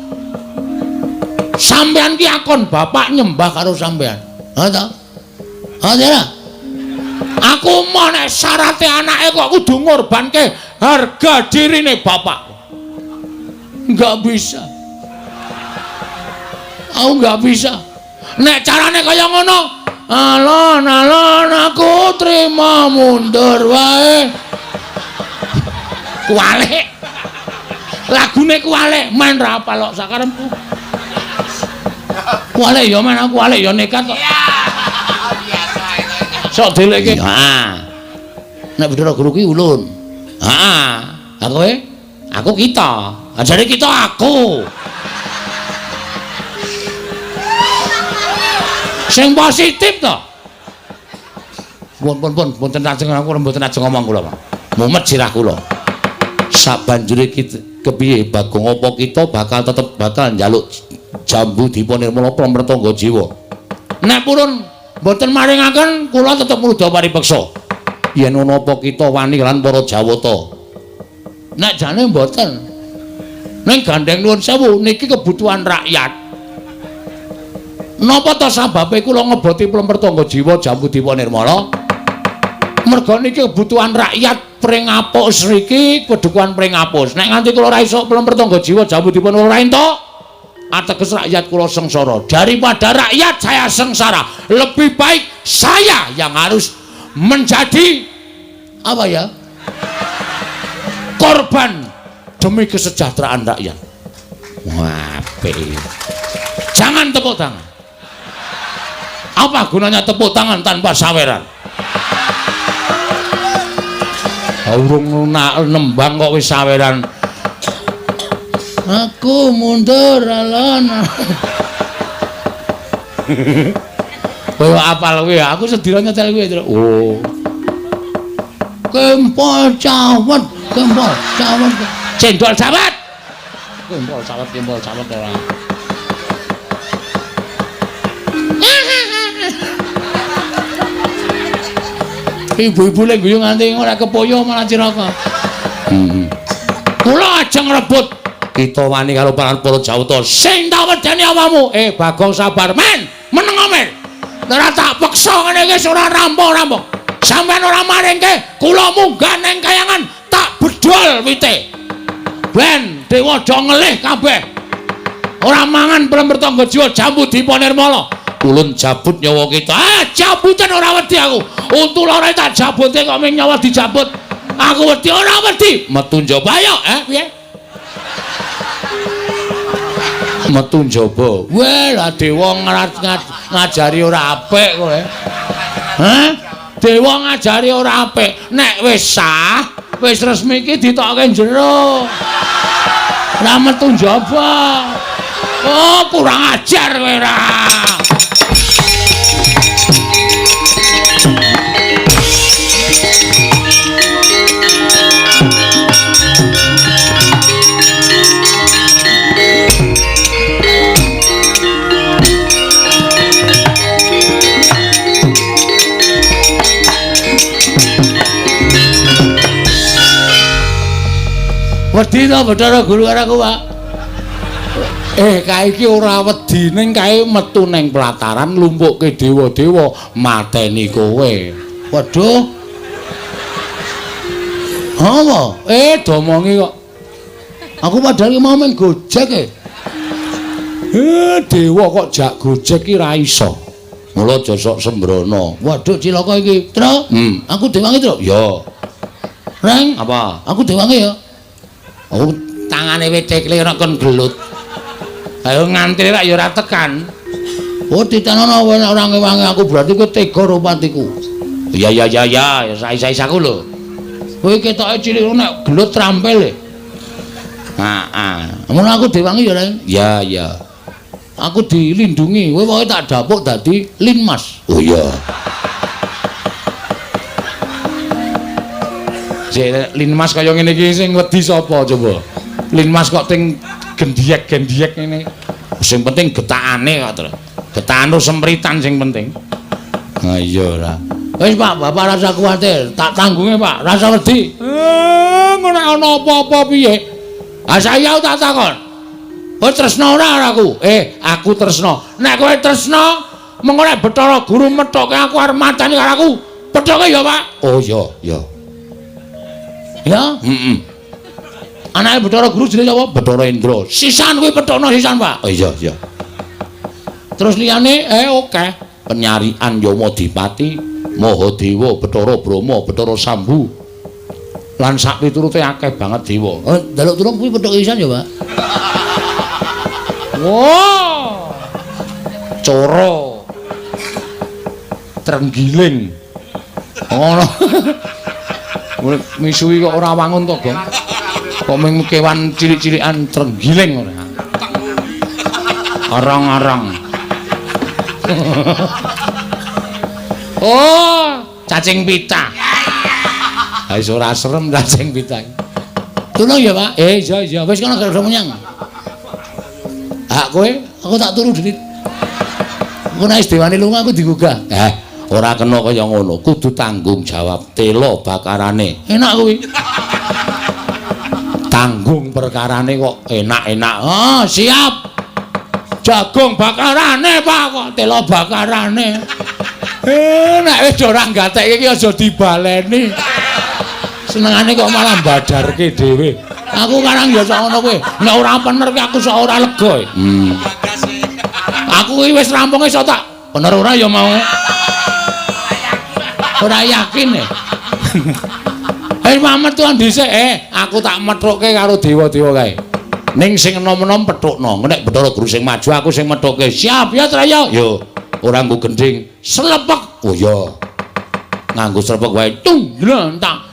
sampean ki akon bapak nyembah karo sampean. Ha ta? Ha ta? Aku moh nek syarate anake kok kudu ngorbanke harga dirine bapak. Enggak bisa. Aku enggak bisa. Nek carane kaya ngono, alon-alon aku trima mundur wae. Kuwalik. Lagune kuwalik, men ra apal kok sakarepku. Kuwalik ya men aku kuwalik ya nekat kok. Sok delekke. Heeh. Nek Bathara Guru ki ulun. Heeh. Ha kowe? Aku kita. Ajare kita aku. Sing positif to. Pun pun pun mboten ajeng aku mboten ajeng ngomong kula, Pak. Mumet sirah kula. Sabanjure kepiye Bagong apa kita bakal tetep bakal njaluk jambu Dipa Nirmala Pertangga Jiwa. Nek purun mboten maringaken kula tetep ngruda paripeksa. Yen ana apa kita wani lan para Jawata. Nek jane mboten. Ning gandeng nuwun sewu niki kebutuhan rakyat. Napa ta sababe kula ngeboti Pertangga Jiwa jambu Dipa Nirmala? Merga niki kebutuhan rakyat Pringapus riki, kedukuhan Pringapus. Nek nganti kula ora iso Pertangga Jiwa jambu Dipa Nirmala ora entuk, ateges rakyat kula sengsara. Daripada rakyat saya sengsara, lebih baik saya yang harus menjadi apa ya? Korban demi kesejahteraan rakyat. Wah, apik. Jangan tepuk tangan. Apa gunanya tepuk tangan tanpa saweran? Urung nembang kok wis saweran. Aku mundur alon. Kowe apal kowe, aku sedina nyetel kowe. Oh. Kempol cawet, kempol cawet. Cendol cawet. Kempol cawet, kempol cawet ora. Ibu-ibu lek guyu nganti ora kepoyo malah cilaka. Heeh. Kula ajeng rebut kita wani karo para Jawata. Sing tak wedeni awakmu. Bagong sabar men, meneng men. Ora tak peksa ngene iki ora rampung-rampung. Sampeyan ora maringke, kula munggah ning kayangan tak bedol wite. Ben dewa do ngelih kabeh. Ora mangan pelem Pertangga Jiwa jambu Dipa Nirmala. Ulun jabut nyawa kita. Ah, jabutan ora wedi aku. Untu loro tak jabute kok ming nyawa dijabut. Aku wedi ora wedi. Metu njaba ayo, piye? Metu njaba. Weh, lah dewa ngajari ora apik kowe. Hah? Dewa ngajari ora apik. Nek wis sah, wis resmi iki ditokke jero. Ora metu njaba. Oh, kurang ajar kowe ra. Wedi to Bathara Guru karo aku, Pak? Kae iki ora wedi ning kae metu ning pelataran lumpukke dewa-dewa mateni kowe. Waduh. Apa? Domongi kok. Aku padahal mau main Gojek e. Dewa kok jak Gojek ki ra iso. Mula aja sok sembrono. Waduh cilaka iki. Tru, aku dewangi, Tru. Ya. Reng, apa? Aku dewangi ya. Aku tangane wit tekle ora kon gelut. Ayo ngantri rak ya ora tekan. Oh, titenono ora ngewangi aku berarti kowe tega karo patiku. Ya ya ya ya, ya sais-saisaku lho. Kowe ketoke cilik nek gelut trampil e. Heeh. Ngono aku dewangi ya, Reng. Ya ya. Aku dilindungi, kowe pokoke tak dapuk dadi Linmas. Oh iya. Sik Linmas kaya ngene iki sing wedi sapa coba? Linmas kok ting gendiyek-gendiyek ngene. Sing penting getakane kok, Tru. Getakan sempritan sing penting. Ha iya ora. Wis Pak, Bapak rasa kuwatir, tak tanggunge Pak, rasa wedi. Ngono ana apa-apa piye? Ha saya tak takon. Kowe tresna ora aku? Aku tresna. Nek kowe tresna, mengko nek Bathara Guru methoke aku arep mateni karo aku. Pethoke ya, Pak. Oh iya, iya. Ya, heeh. Anake Bathara Guru jenenge sapa? Bathara Indra. Sisan kuwi pethokno sisan, Pak. Oh iya, iya. Terus liyane oke. Penyarian Yamadipati, Mahadewa, Bathara Brahma, Bathara Sambu. Lan sak piturute akeh banget dewa. Oh, njaluk tulung kuwi pethoke sisan ya, Pak. Wah. Coro. Trenggiling. Ngono. Misuwi kok ora wangun to, Gong. Kok mung kewan cilik-cilikan trenggiling ora. Arang-arang. Oh, cacing pita. Ha wis ora serem cacing pita. Tulung ya, Pak. Iya iya, wis kono gak menyang. Hak kowe, aku tak turu dhewe. Engko nek wis dewane lunga aku digugah. Ora kena kaya ngono, kudu tanggung jawab tela bakarane. Enak kuwi. Tanggung perkarane kok enak-enak. Oh, siap. Jagung bakarane, Pak, kok tela bakarane. Nek wis ora gatekke iki aja dibaleni. Senengane kok malah badarke dhewe. Aku karang ya sak ngono kuwi. Nek ora pener ki aku sak ora lega. Aku iki wis rampung iso tak bener ora ya mau. Ora yakin e. Mamet tuan dhisik, aku tak methukke karo dewa-dewa kae. Ning sing enom-enom pethukno. Nek Bathara Guru sing maju aku sing methukke. Siap ya Traya? Yo. Ora nggo gendhing. Slepek. Oh iya. Nganggo slepek wae. Tung glentak.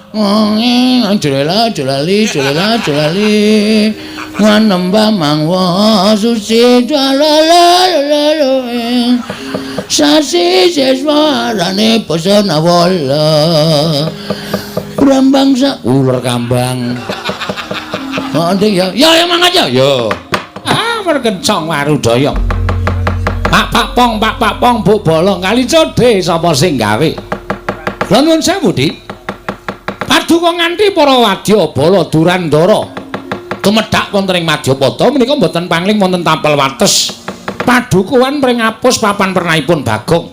Jlela jlali jlela jlali manembah mangwa suci jalala sasi seswarane basa nawala brambang sa uler kambang. Oh nding ya ya ya mangat ya yo. Ah merkencong warudaya. Pak pak pong pak pak pong buk bolong kali codhe sapa sing gawe. Lha nuwun sewu Dik. Paduka nganti para wadya bala Durandara tumedhak wonten ing Madyapada menika mboten pangling wonten tapel wates padukuhan pringapus papan pernahipun Bagong.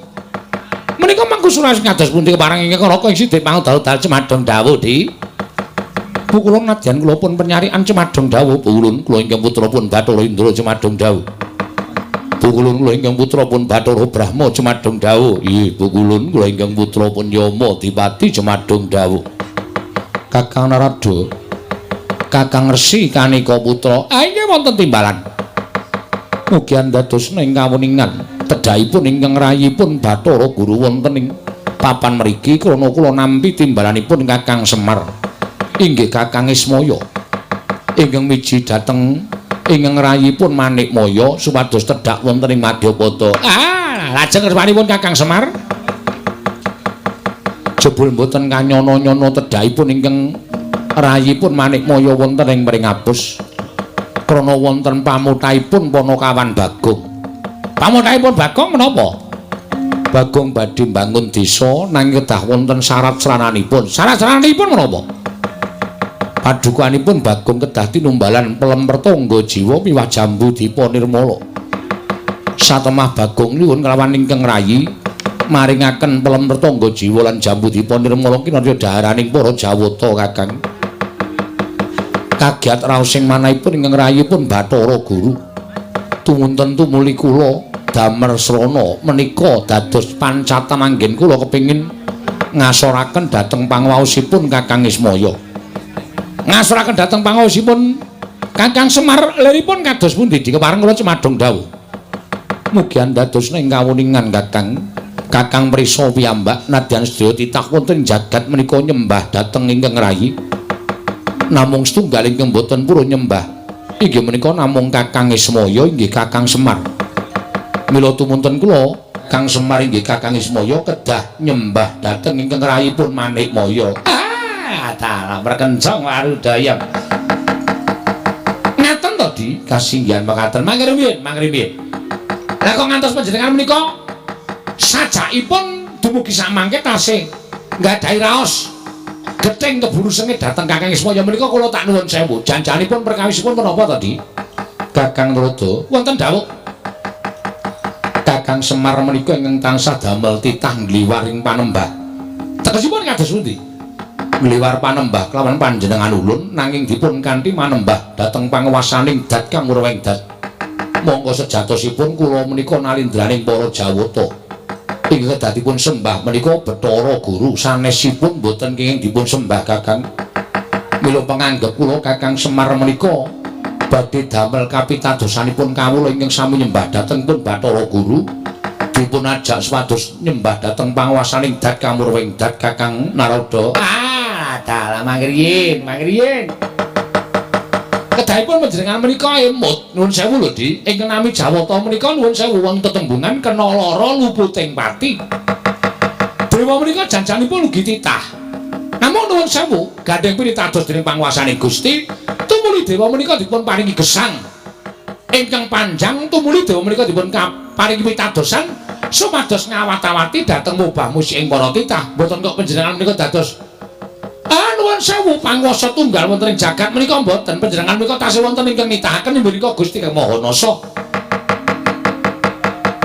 Menika mangku suras kados pundi kepareng ingkang Raka ing Sidik Pangudal Cemadong dawuh Dik. Bu kula nadyan kula pun penyarian Cemadong dawuh, Bu ulun kula ingkang putra pun Bathara Indra Cemadong dawuh. Bu kulun kula ingkang putra pun Bathara Brahma Cemadong dawuh. Inggih, Bu kulun kula ingkang putra pun Yama Dipati Cemadong dawuh. Kakang Narada, Kakang Resi Kanika Putra, inggih wonten timbalan. Mugi andadosna ing kawuningan tedhahipun ingkang rayipun Bathara Guru wonten ing papan mriki krana kula nampi timbalanipun Kakang Semar. Inggih Kakang Ismaya. Ingkang miji dhateng ingkang rayipun Manikmaya supados tedhak wonten ing Madyapada. Ah, lajeng kersanipun Kakang Semar. Jebul mboten kanyono-nyono tedhahipun ingkang rayipun Manikmaya wonten ing Pringapus. Krana wonten pamutaipun Panakawan Bagong. Pamutaipun Bagong menapa? Bagong badhe mbangun desa nanging kedah wonten syarat srananipun. Syarat srananipun menapa? Padukanipun Bagong kedah tinumbalan pelem pertangga jiwa miwah jambu dipa nirmala. Satemah Bagong nyuwun kelawan ingkang rayi maringaken pelem pertangga jiwa lan jambu dipa nirmala kinarya dhaharaning para Jawata Kakang. Kagiat raosing manahipun ingkang rayipun Bathara Guru. Tumunten tumuli kula damel srana menika dados pancatan anggen kula kepengin ngasoraken dhateng pangwaosipun Kakang Ismaya. Ngasoraken dhateng pangwaosipun Kakang Semar liripun kados pundi dikepareng kula cemadong dawuh. Mugi andadosna ing kawuningan Kakang. Kakang prisa piyambak nadyan sedaya titah wonten jagat menika nyembah dhateng ingkang rayi. Namung setunggal ingkang boten purun nyembah inggih menika namung Kakang Ismaya inggih Kakang Semar. Mila tumunten kula Kang Semar inggih Kakang Ismaya kedah nyembah dhateng ingkang rayipun Manikmaya. Ah, dalah perkencong warudaya. Ngaten to, Di? Kasinggihan mekaten. Mangke rumiyin, mangke rumiyin. Lah kok ngantos panjenengan menika sajakipun dumugi samangke tasih nggadahi raos gething keburu sengit dhateng Kakang Ismaya menika kula tak nuwun sewu. Janjanipun perkawisipun menapa to, Di? Kakang Narada, wonten dawuh Kakang Semar menika ingkang tansah damel titah ngliwar ing panembah. Tegesipun kados pundi? Ngliwar panembah kelawan panjenengan ulun nanging dipun kanthi manembah dhateng panguwasaning dat kang murweng dat. Monggo sejatosipun kula menika nalindraning para Jawata. Ingkang kedah dipun sembah menika Bathara Guru, sanesipun boten kenging dipun sembah Kakang. Mila penganggep kula Kakang Semar menika badhe damel kapitadosanipun kawula ingkang sami nyembah dhateng pun Bathara Guru dipun ajak supados nyembah dhateng panguwasaning dat kamurwing dat Kakang Narada. Ah, dalah mangriyin, mangriyin. Kedahipun panjenengan menika emut nuwun sewu lho Di, ingkang nami Jawata menika nuwun sewu wonten tetembungan kena lara luputing pati. Dewa menika janjanipun ugi titah. Namung nuwun sewu gandheng pinitados dening panguwasaning Gusti, tumuli dewa menika dipun paringi gesang ingkang panjang, tumuli dewa menika dipun paringi pitadosan supados ngawat-awati dhateng mubah musik ing para titah. Mboten kok panjenengan menika dados nuwun sewu panguwasa tunggal wonten ing jagat menika mboten. Panjenengan menika tasih wonten ingkang nitahaken menika Gusti Kang Maha Nasa.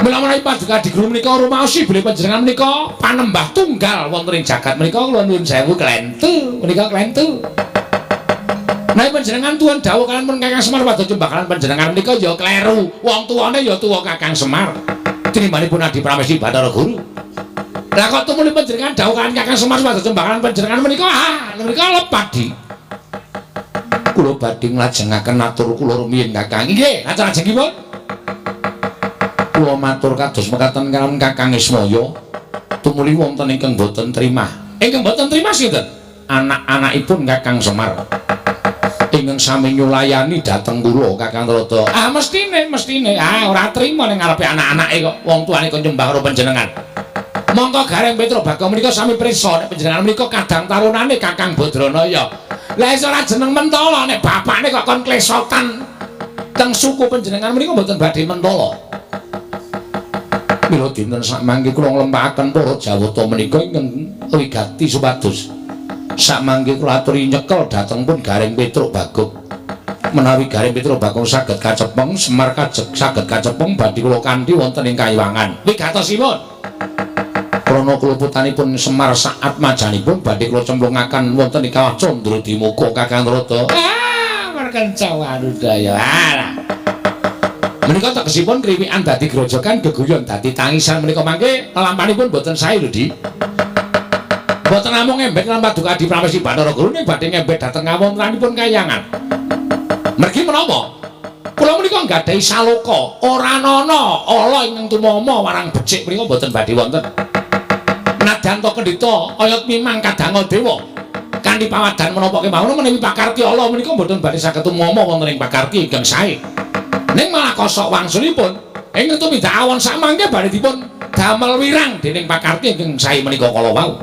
Mila menawi paduka Adi Guru menika rumaosi bilih panjenengan menika panembah tunggal wonten ing jagat menika kula nuwun sewu klentu menika klentu. Menawi panjenengan tuwin dawuh kaliyan pun Kakang Semar padha nyembah panjenengan menika ya kleru. Wong tuwane ya tuwa Kakang Semar. Tinimbanipun Adi Pramesti Bathara Guru. Lah kok tumuli panjenengan dawuh kaliyan Kakang Semar padha nyembah panjenengan menika menika lepat Di. Kula badhe nglajengaken atur kula rumiyin Kakang. Nggih, atur lajengipun. Kula matur kados mekaten kaliyan Kakang Ismaya. Tumuli wonten ingkang boten trimah. Ingkang boten trimah sinten? Anak-anakipun Kakang Semar. Ingkang sami nyulayani dhateng kula Kakang Narada. Ah mestine, mestine. Ah ora trima ning ngarepe anak-anake kok wong tuane kon nyembah karo panjenengan. Mongko Gareng Petruk Bagong menika sami prisa nek panjenengan menika kadang tarunane Kakang Badranaya. Lah iso ora jeneng mentala nek bapakne kok kon klesotan teng suku panjenengan menika mboten badhe mentala. Mila dinten sakmangke kula nglempakaken para Jawata menika ingkang wigati supados sakmangke kula aturi nyekel dhateng pun Gareng Petruk Bagong. Menawi Gareng Petruk Bagong saged kacepeng, Semar kajeg saged kacepeng badhe kula kanthi wonten ing kayiwangan. Wigatosipun krana kluputanipun Semar saat majanipun badhe kula cemplungaken wonten ing kawah Candra Dimuka Kakang Narada. Ah, merkenca warudaya. Alah. Menika tegesipun kriwikan dadi grojogan geguyon dadi tangisan menika mangke lelampanipun boten sae lho Di. Boten namung ngembet lan paduka Adi Pramesti Bathara Guru ning badhe ngembet dhateng kawontenanipun kayangan. Mergi menapa? Kula menika nggadahi saloka, ora ana ala ingkang tumama marang becik menika boten badhe wonten. Nadyan to kendhita oyot mimang kadanga dewa. Kanthi pawadan menapa kemawon menawi pakarti ala menika boten badhe saged tumama wonten ing pakarti ingkang sae. Ning malah kosok wangsulipun ingkang tumindak awon samangke badhe dipun damel wirang dening pakarti ingkang sae menika kala wau.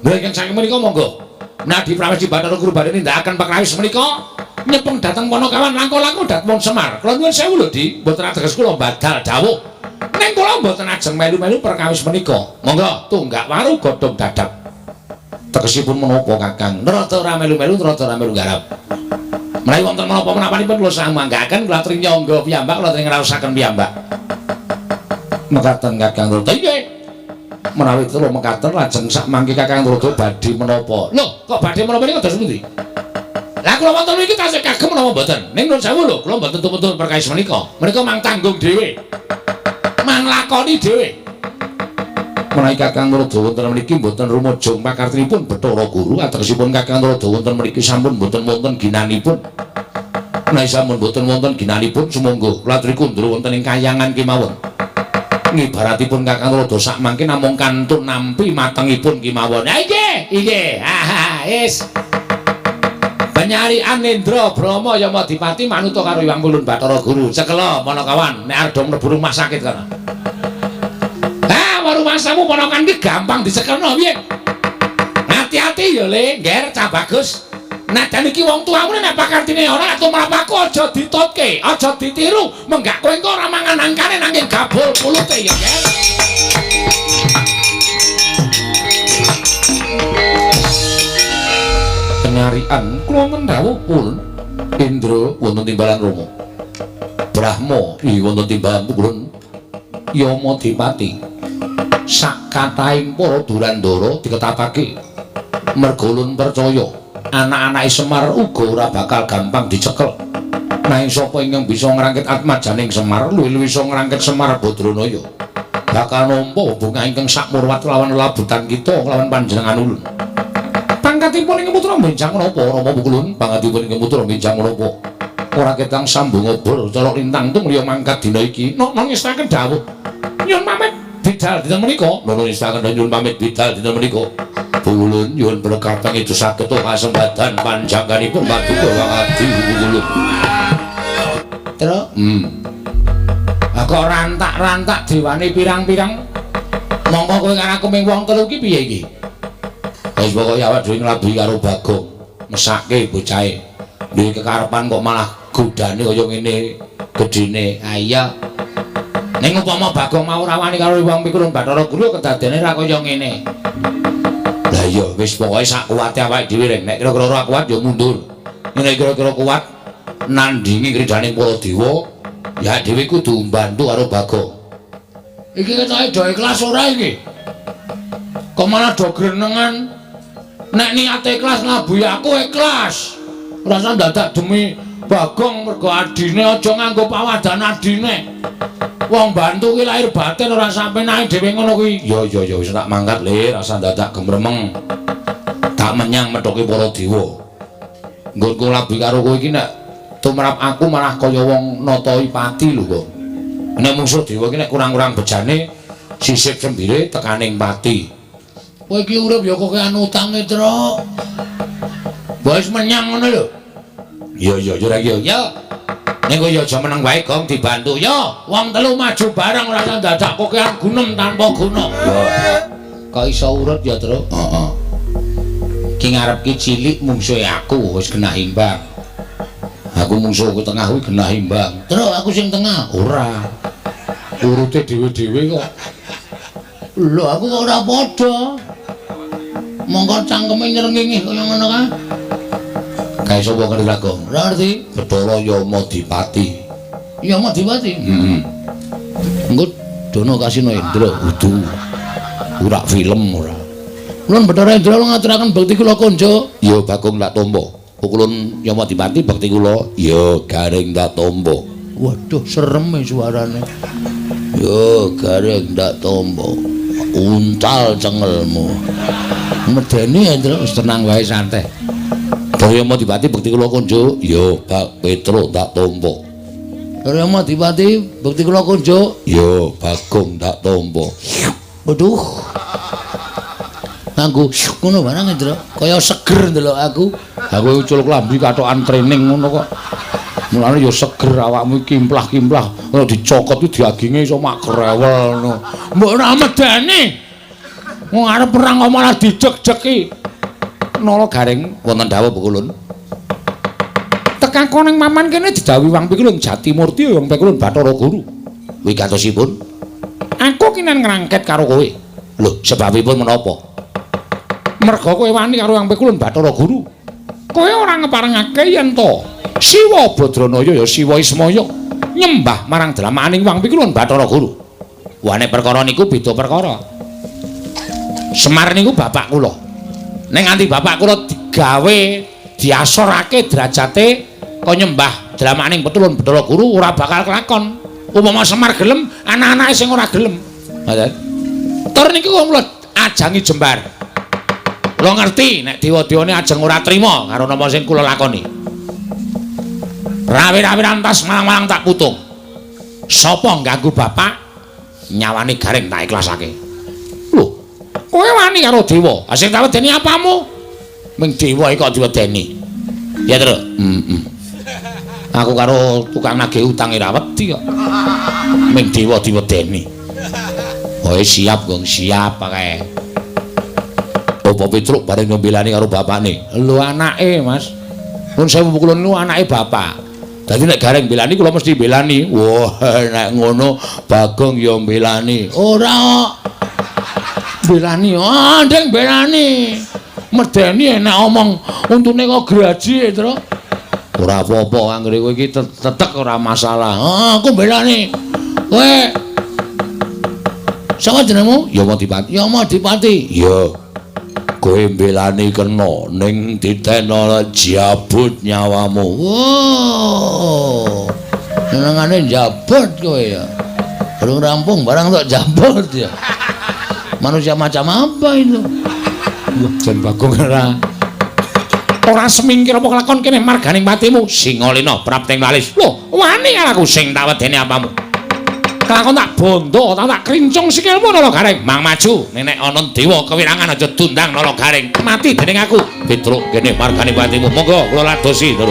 Lha ingkang sae menika monggo. Nadi Pramesti Bathara Guru badhe nindakaken pakrawis menika nyepeng dhateng Panakawan langkung-langkung dhateng Semar. Kula nuwun sewu lho Di, mboten ateges kula badal dawuh. Ning kula mboten ajeng melu-melu perkawis menika. Monggo tunggak waru godhong dadap. Tegesipun menapa Kakang? Rada ora melu-melu, rada ora melu garap. Menawi wonten menapa menapanipun kula samanggaken kula aturi nyangga piyambak, kula aturi ngraosaken piyambak. Mekaten Kakang Narada. Nggih. Menawi kula mekaten lajeng sakmangke Kakang Narada badhe menapa? Lho, kok badhe menapa niku dados pundi? Lah kula wonten mriki tasih kagem menapa mboten? Ning nuwun sewu lho, kula mboten tumpun perkawis menika. Menika mang tanggung dhewe. Mang lakoni dhewe. Menawi Kakang Narada wonten mriki mboten rumujung pakartinipun Bathara Guru, ategesipun Kakang Narada wonten mriki sampun mboten wonten ginanipun. Menawi sampun mboten wonten ginanipun sumangga kula aturi kundur wonten ing kayangan kemawon. Ngibaratipun Kakang Narada sakmangke namung kantun nampi matengipun kemawon. Ha inggih, inggih. Ha wis. Penyarian Indra Brahma Yamadipati manuta karo Hyang Ulun Bathara Guru. Cekela Panakawan nek arep do mlebu rumah sakit kono. Ha, rumasamu ponakan ki gampang dicekelno piye? Hati-hati ya Le, ngger cah bagus. Najan iki wong tuamu nek pakartine ora tumrap aku aja ditutke, aja ditiru, menggak kowe engko ora mangan angkane nanging gabul pulute ya, Ger. Penyarian kula wonten dawuh pun Indra wonten timbalan Rama. Brahma wonten timbalan pun Yamadipati. Sak kathahing para durandara diketapake merga ulun percaya anak-anake Semar uga ora bakal gampang dicekel. Nanging sapa ingkang bisa ngrangkit atmajaning Semar luwih-luwih iso ngrangkit Semar Badranaya bakal nampa bungah ingkang sakmurwat lawan labutan kita lawan panjenengan ulun. Pangkatipun ing putra benjang menapa Rama Pukulun? Pangkatipun ing putra benjang menapa? Ora ketang sambung obor cara lintang tumliya mangkat dina iki. Nok ngestaken dawuh. Nyuwun pamit bidal dinten menika. Nuwun ngestaken nyuwun pamit bidal dinten menika. Pukulun nyuwun berkah pangestu saged kasembadan panjangkanipun paduka Kang Adi Pukulun. Terus, kok rantak-rantak dewane pirang-pirang. Mongko kowe karo aku ming wong telu iki piye iki? Wis pokoke awak dhewe nglabuhi karo Bagong, mesake bocahe. Duwe kekarepan kok malah godane kaya ngene gedene. Ha iya. Ning upama Bagong mau ora wani karo wong pikulun Bathara Guru kedadene ra kaya ngene. Lah iya wis pokoke sak kuwate awake dhewe reng. Nek kira-kira ora kuat ya mundur. Nek kira-kira kuat nandingi kridhaning para dewa, ya dhewe kudu mbantu karo Bagong. Iki ketoke do ikhlas ora iki? Kok malah do grenengan? Nek niate ikhlas nglabuhi aku ikhlas. Ora usah dadak demi Bagong mergo adine aja nganggo pawadan adine. Wong bantu ki lahir batin ora sampe nae dhewe ngono kuwi. Ya ya ya wis tak mangkat Le, rasa dadak gemremeng. Tak menyang methoki para dewa. Nggonku nglabuhi karo kowe iki nek tumrap aku malah kaya wong natoi pati lho kok. Nek mungsuh dewa iki nek kurang-kurang bejane sisip sembire tekaning pati. Kowe iki urip ya kok anu utange, Truk. Wis menyang ngono lho. Iya iya ya iya. Ya. Ning kowe ya aja meneng wae Gong dibantu. Ya, wong telu maju bareng ora usah dadak kokean gunem tanpa guna. Ya. Kok iso urut ya, Truk? Heeh. Ki ngarep ki cilik mungsuhe aku wis genah imbang. Aku mungsuhku tengah kuwi genah imbang. Truk aku sing tengah. Ora. Urute dhewe-dhewe kok. Lho aku kok ora padha. Mongko cangkeme nyrengenge kaya ngono kae. Kae sapa ngerti Bagong? Ora ngerti. Bathara Yamadipati. Yamadipati? Heeh. Engko dono kasino Indra kudu. Ora film ora. Ulun Bathara Indra ngaturaken bekti kula konjo. Ya Bagong tak tampa. Pukulun Yamadipati bekti kula. Ya garing tak tampa. Waduh serem suarane. Ya garing tak tampa. Untal cengelmu. Medeni Indra wis tenang wae santai. Bathara Yamadipati bekti kula konjo. Ya Bak Petro tak tampa. Bathara Yamadipati bekti kula konjo. Ya Bagong tak tampa. Waduh. Nganggo ngono barang Indra, kaya seger ndelok aku. Aku ucul klambi kathokan training ngono kok. Mulane ya seger awakmu kimplah-kimplah, ora dicokot iki daginge iso mak krewel ngono. Mbok ora medeni. Wong arep perang kok malah dijek-jeki. Nala garing wonten dawuh Pukulun. Tekako ning maman kene didhawuhi Wang Pikulun Jatimurti Wang Pikulun Bathara Guru. Wigatosipun aku kinen ngrangket karo kowe. Lho, sebabipun menapa? Merga kowe wani karo Wang Pikulun Bathara Guru. Kowe ora ngeparengake yen to Siwa Badranaya ya Siwa Ismaya nyembah marang dramaaning Wang Pikulun Bathara Guru. Wah nek perkara niku beda perkara. Semar niku bapak kula. Nek nganti bapak kula digawe diasorake derajate kaya nyembah dramaning Petulun Bathara Guru ora bakal kelakon. Upama Semar gelem, anak-anake sing ora gelem. Ngoten. Tur niki kula ajangi jembar. Kula ngerti nek dewa-dewane ajeng ora trima karo napa sing kula lakoni. Rawi-rawi rantas malang-malang tak putung. Sapa ngganggu bapak nyawane Gareng tak ikhlasake. Lho, kowe wani karo dewa. Ha sing tak wedeni apamu? Ming dewa iki kok diwedeni. Ya, Tru. Heeh. Aku karo tukang nagih utang ora wedi kok. Ming dewa diwedeni. Oh, siap, Gong, siap kae. Bapak Petruk bareng ngembelani karo bapakne. Lho anake, Mas. Nun sewu kula niku anake bapak. Dadi nek Gareng mbelani kula mesti mbelani. Wah, nek ngono Bagong ya mbelani. Ora kok. Mbelani, ah ndeng mbelani. Medeni nek omong untune kok graji, Tru. Ora apa-apa anggere kowe iki tetek ora masalah. Ah, aku mbelani. Kowe sapa jenengmu? Yamadipati. Yamadipati. Iya. Kowe mbelani kena ning ditena jabut nyawamu. Wow. Senengane jabut kowe ya. Durung rampung barang tok jabut ya. Manusia macam apa itu? Wah, jan Bagong ora semingkir apa kelakon kene marganing patimu. Singalena prapting walis. Lho, wani aku sing tak wedeni apamu. Kelakon tak bondo, tak krincung sikilmu Nala Gareng. Mang maju, nek ana dewa kewirangan aja dundang Nala Gareng. Mati dening aku. Petruk kene margane patimu. Monggo kula ladosi, Tru.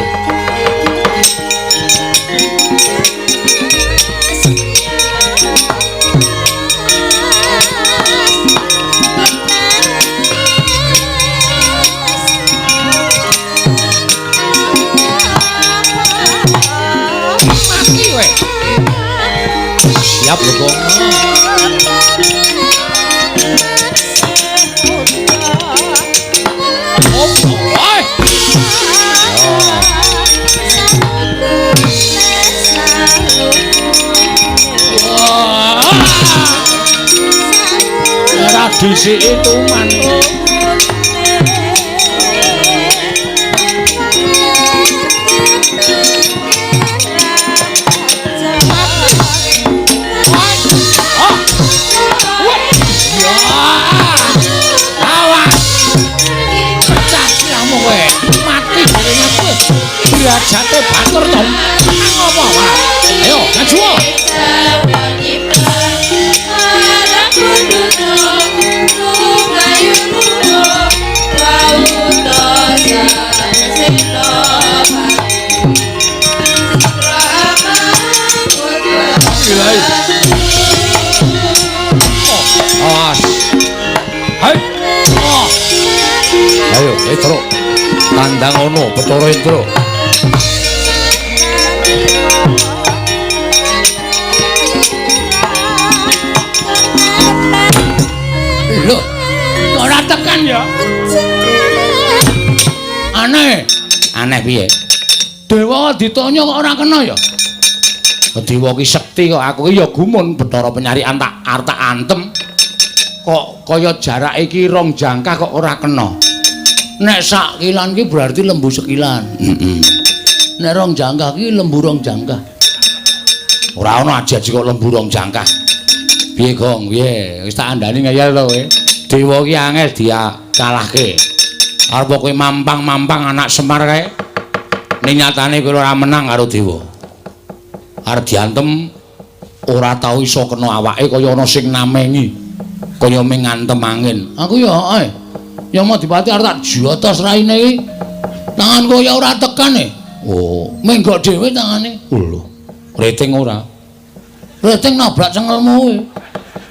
Mati kowe. Siap lho, Gong. Oh, oi. Wah. Ora disiki tuman. Awas. Pecah sirahmu kowe. Mati dereng aku. Derajate batur to. Ngopo, Pak? Ayo, maju. Awas. Hai. Oh. Ayo, Petro. Tandang ono Bathara Indra. Lho, ora tekan ya? Aneh. Aneh piye? Dewa ditanya kok ora kena ya? Dewa ki sekti kok, aku ki ya gumun Bathara penyarian tak arep tak antem. Kok kaya jarak iki rong jangkah kok ora kena. Nek sak kilan ki berarti lembu sekilan. Heeh. Nek rong jangkah ki lembu rong jangkah. Ora ana aji-aji kok lembu rong jangkah. Piye, Gong? Piye? Wis tak andani ngeyel to kowe. Dewa ki angel dikalahke. Arep kowe mampang-mampang anak Semar kae. Ning nyatane kowe ora menang karo dewa. Arep diantem ora tau iso kena awake kaya ana sing namengi. Kaya ming ngantem angin. Aku ya heeh. Yamadipati arep tak jotos raine iki. Tanganku ya ora tekan e. Oh, menggok dhewe tangane. Lho, rating ora. Rating nabrak cengelmu kowe.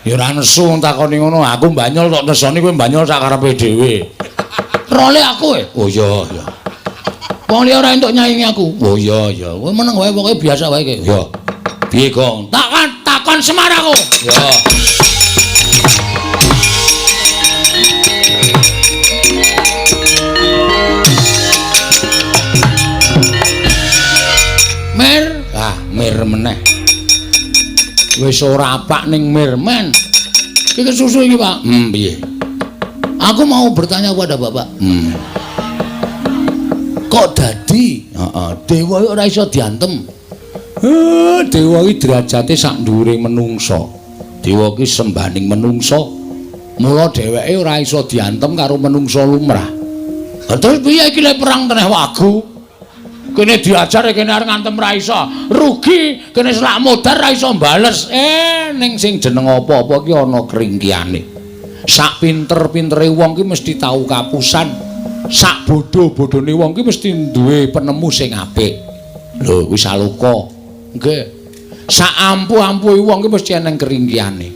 Ya ora nesu wong takoni ngono. Aku mbanyol tok nesoni kowe mbanyol sak karepe dhewe. Role aku e. Oh iya, iya. Wong liya ora entuk nyaingi aku. Oh iya, iya. Kowe meneng wae pokoke biasa wae iki. Ya. Piye, Gong? Takon takon Semar aku. Ya. Mir, ah mir meneh. Wis ora apak ning mirmen. Iki susu iki, Pak. Piye? Aku mau bertanya kepada Bapak. Kok dadi? Heeh, dewa ora iso diantem. Dewa iki derajate sak dhuwure menungsa. Dewa iki sembaning menungsa. Mula dheweke ora iso diantem karo menungsa lumrah. Lah terus piye iki lek perang teneh wagu? Kene diajar kene arep ngantem ra iso. Rugi, kene selak modar ra iso bales. Ning sing jeneng apa-apa ki ana kringkihane. Sak pinter-pintere wong ki mesti tau kapusan. Sak bodho-bodhone wong ki mesti duwe penemu sing apik. Lho, kuwi saloka. Nggih. Sak ampuh-ampuhe wong ki mesti eneng keringkihane.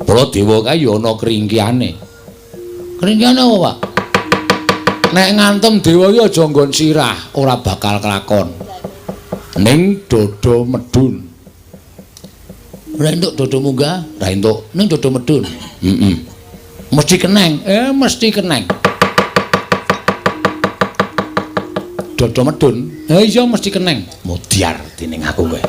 Mula dewa kae ya ana keringkihane. Keringkihane apa, Pak? Nek ngantem dewa ki aja nggon sirah, ora bakal kelakon. Ning dodo medun. Ora entuk dodo munggah, ora entuk. Ning dodo medun. Heeh. Mesti keneng. Mesti keneng. Dodo medun. Iya mesti keneng. Mudyar dening aku kowe.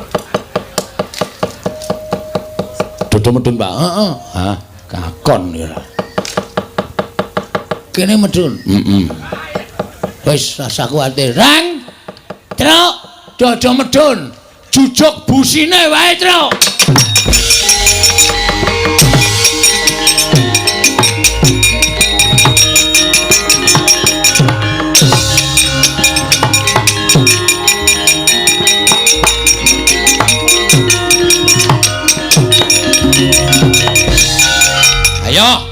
Dodo medun, Pak. Heeh. Hah, kakon ya. Kene medun. Heeh. Wis rasa kuwatir. Rang. Truk, dodo medun. Jujuk busine wae, Truk. Ayo.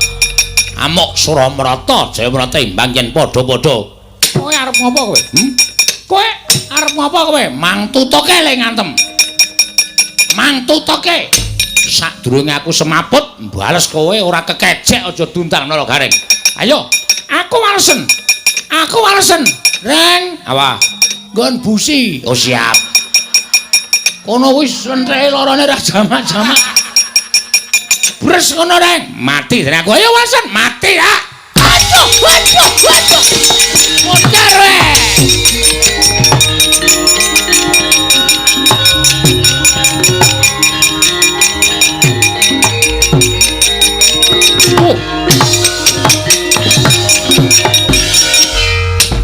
Amuk Suramrata, Jayamrata imbang yen padha-padha. Kowe arep ngopo kowe? Kowe arep ngopo kowe? Mang tutuke le ngantem. Mang tutuke. Sadurunge aku semaput, mbales kowe ora kekecek aja dundang Nala Gareng. Ayo, aku walesen. Aku walesen. Reng, apa? Nggon busi. Oh siap. Kono wis lentreke lorone ra jamak-jamak. Bres ngono Reng, mati dene aku. Ayo walesen, mati ya. Aduh, aduh, aduh. Moncar we.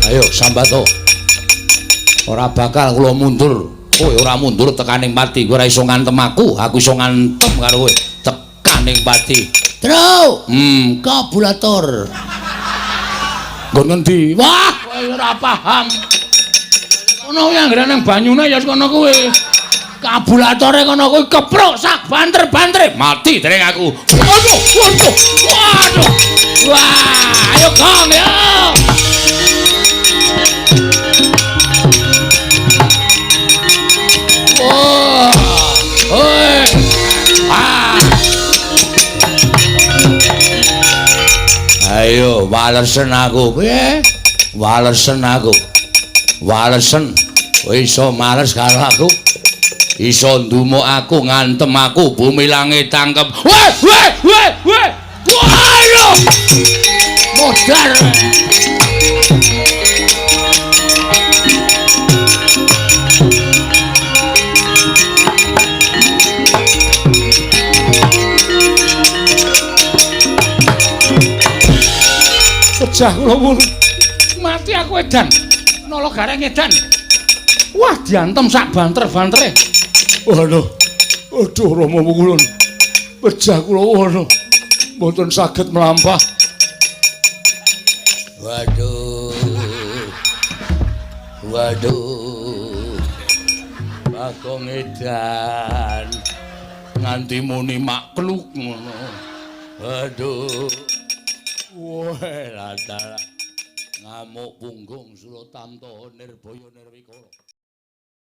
Ayo sambato. Ora bakal kula mundur. Kowe ora mundur tekaning pati. Kowe ora iso ngantem aku, aku iso ngantem karo kowe. Tekaning pati. Truk. Kabulator. Nggon ngendi? Wah, kowe ora paham. Kono kuwi anggere nang banyune ya kono kuwi. Kabulatore kono kuwi kepruk sak banter-bantere. Mati dereng aku. Waduh, waduh. Waduh. Wah, ayo Kang ya. Wah. Hoi. Ah. Ayo walesen aku. Piye? Walesen aku. Walesen. Kowe iso males karo aku. Iso ndumuk aku, ngantem aku, bumi langit tangkep. Weh, weh, weh, weh. Waduh. Modar. Pecah kula wulu. Mati aku edan. Nala Gareng edan. Wah, diantem sak banter-bantere. Waduh. Aduh Rama Wukulun. Pecah kula waduh. Mboten saged mlampah. Waduh. Waduh. Bagong edan. Nganti muni makluk ngono. Waduh. Wah, latala. Ngamuk punggung Suratamta Nirbaya Nirwikara.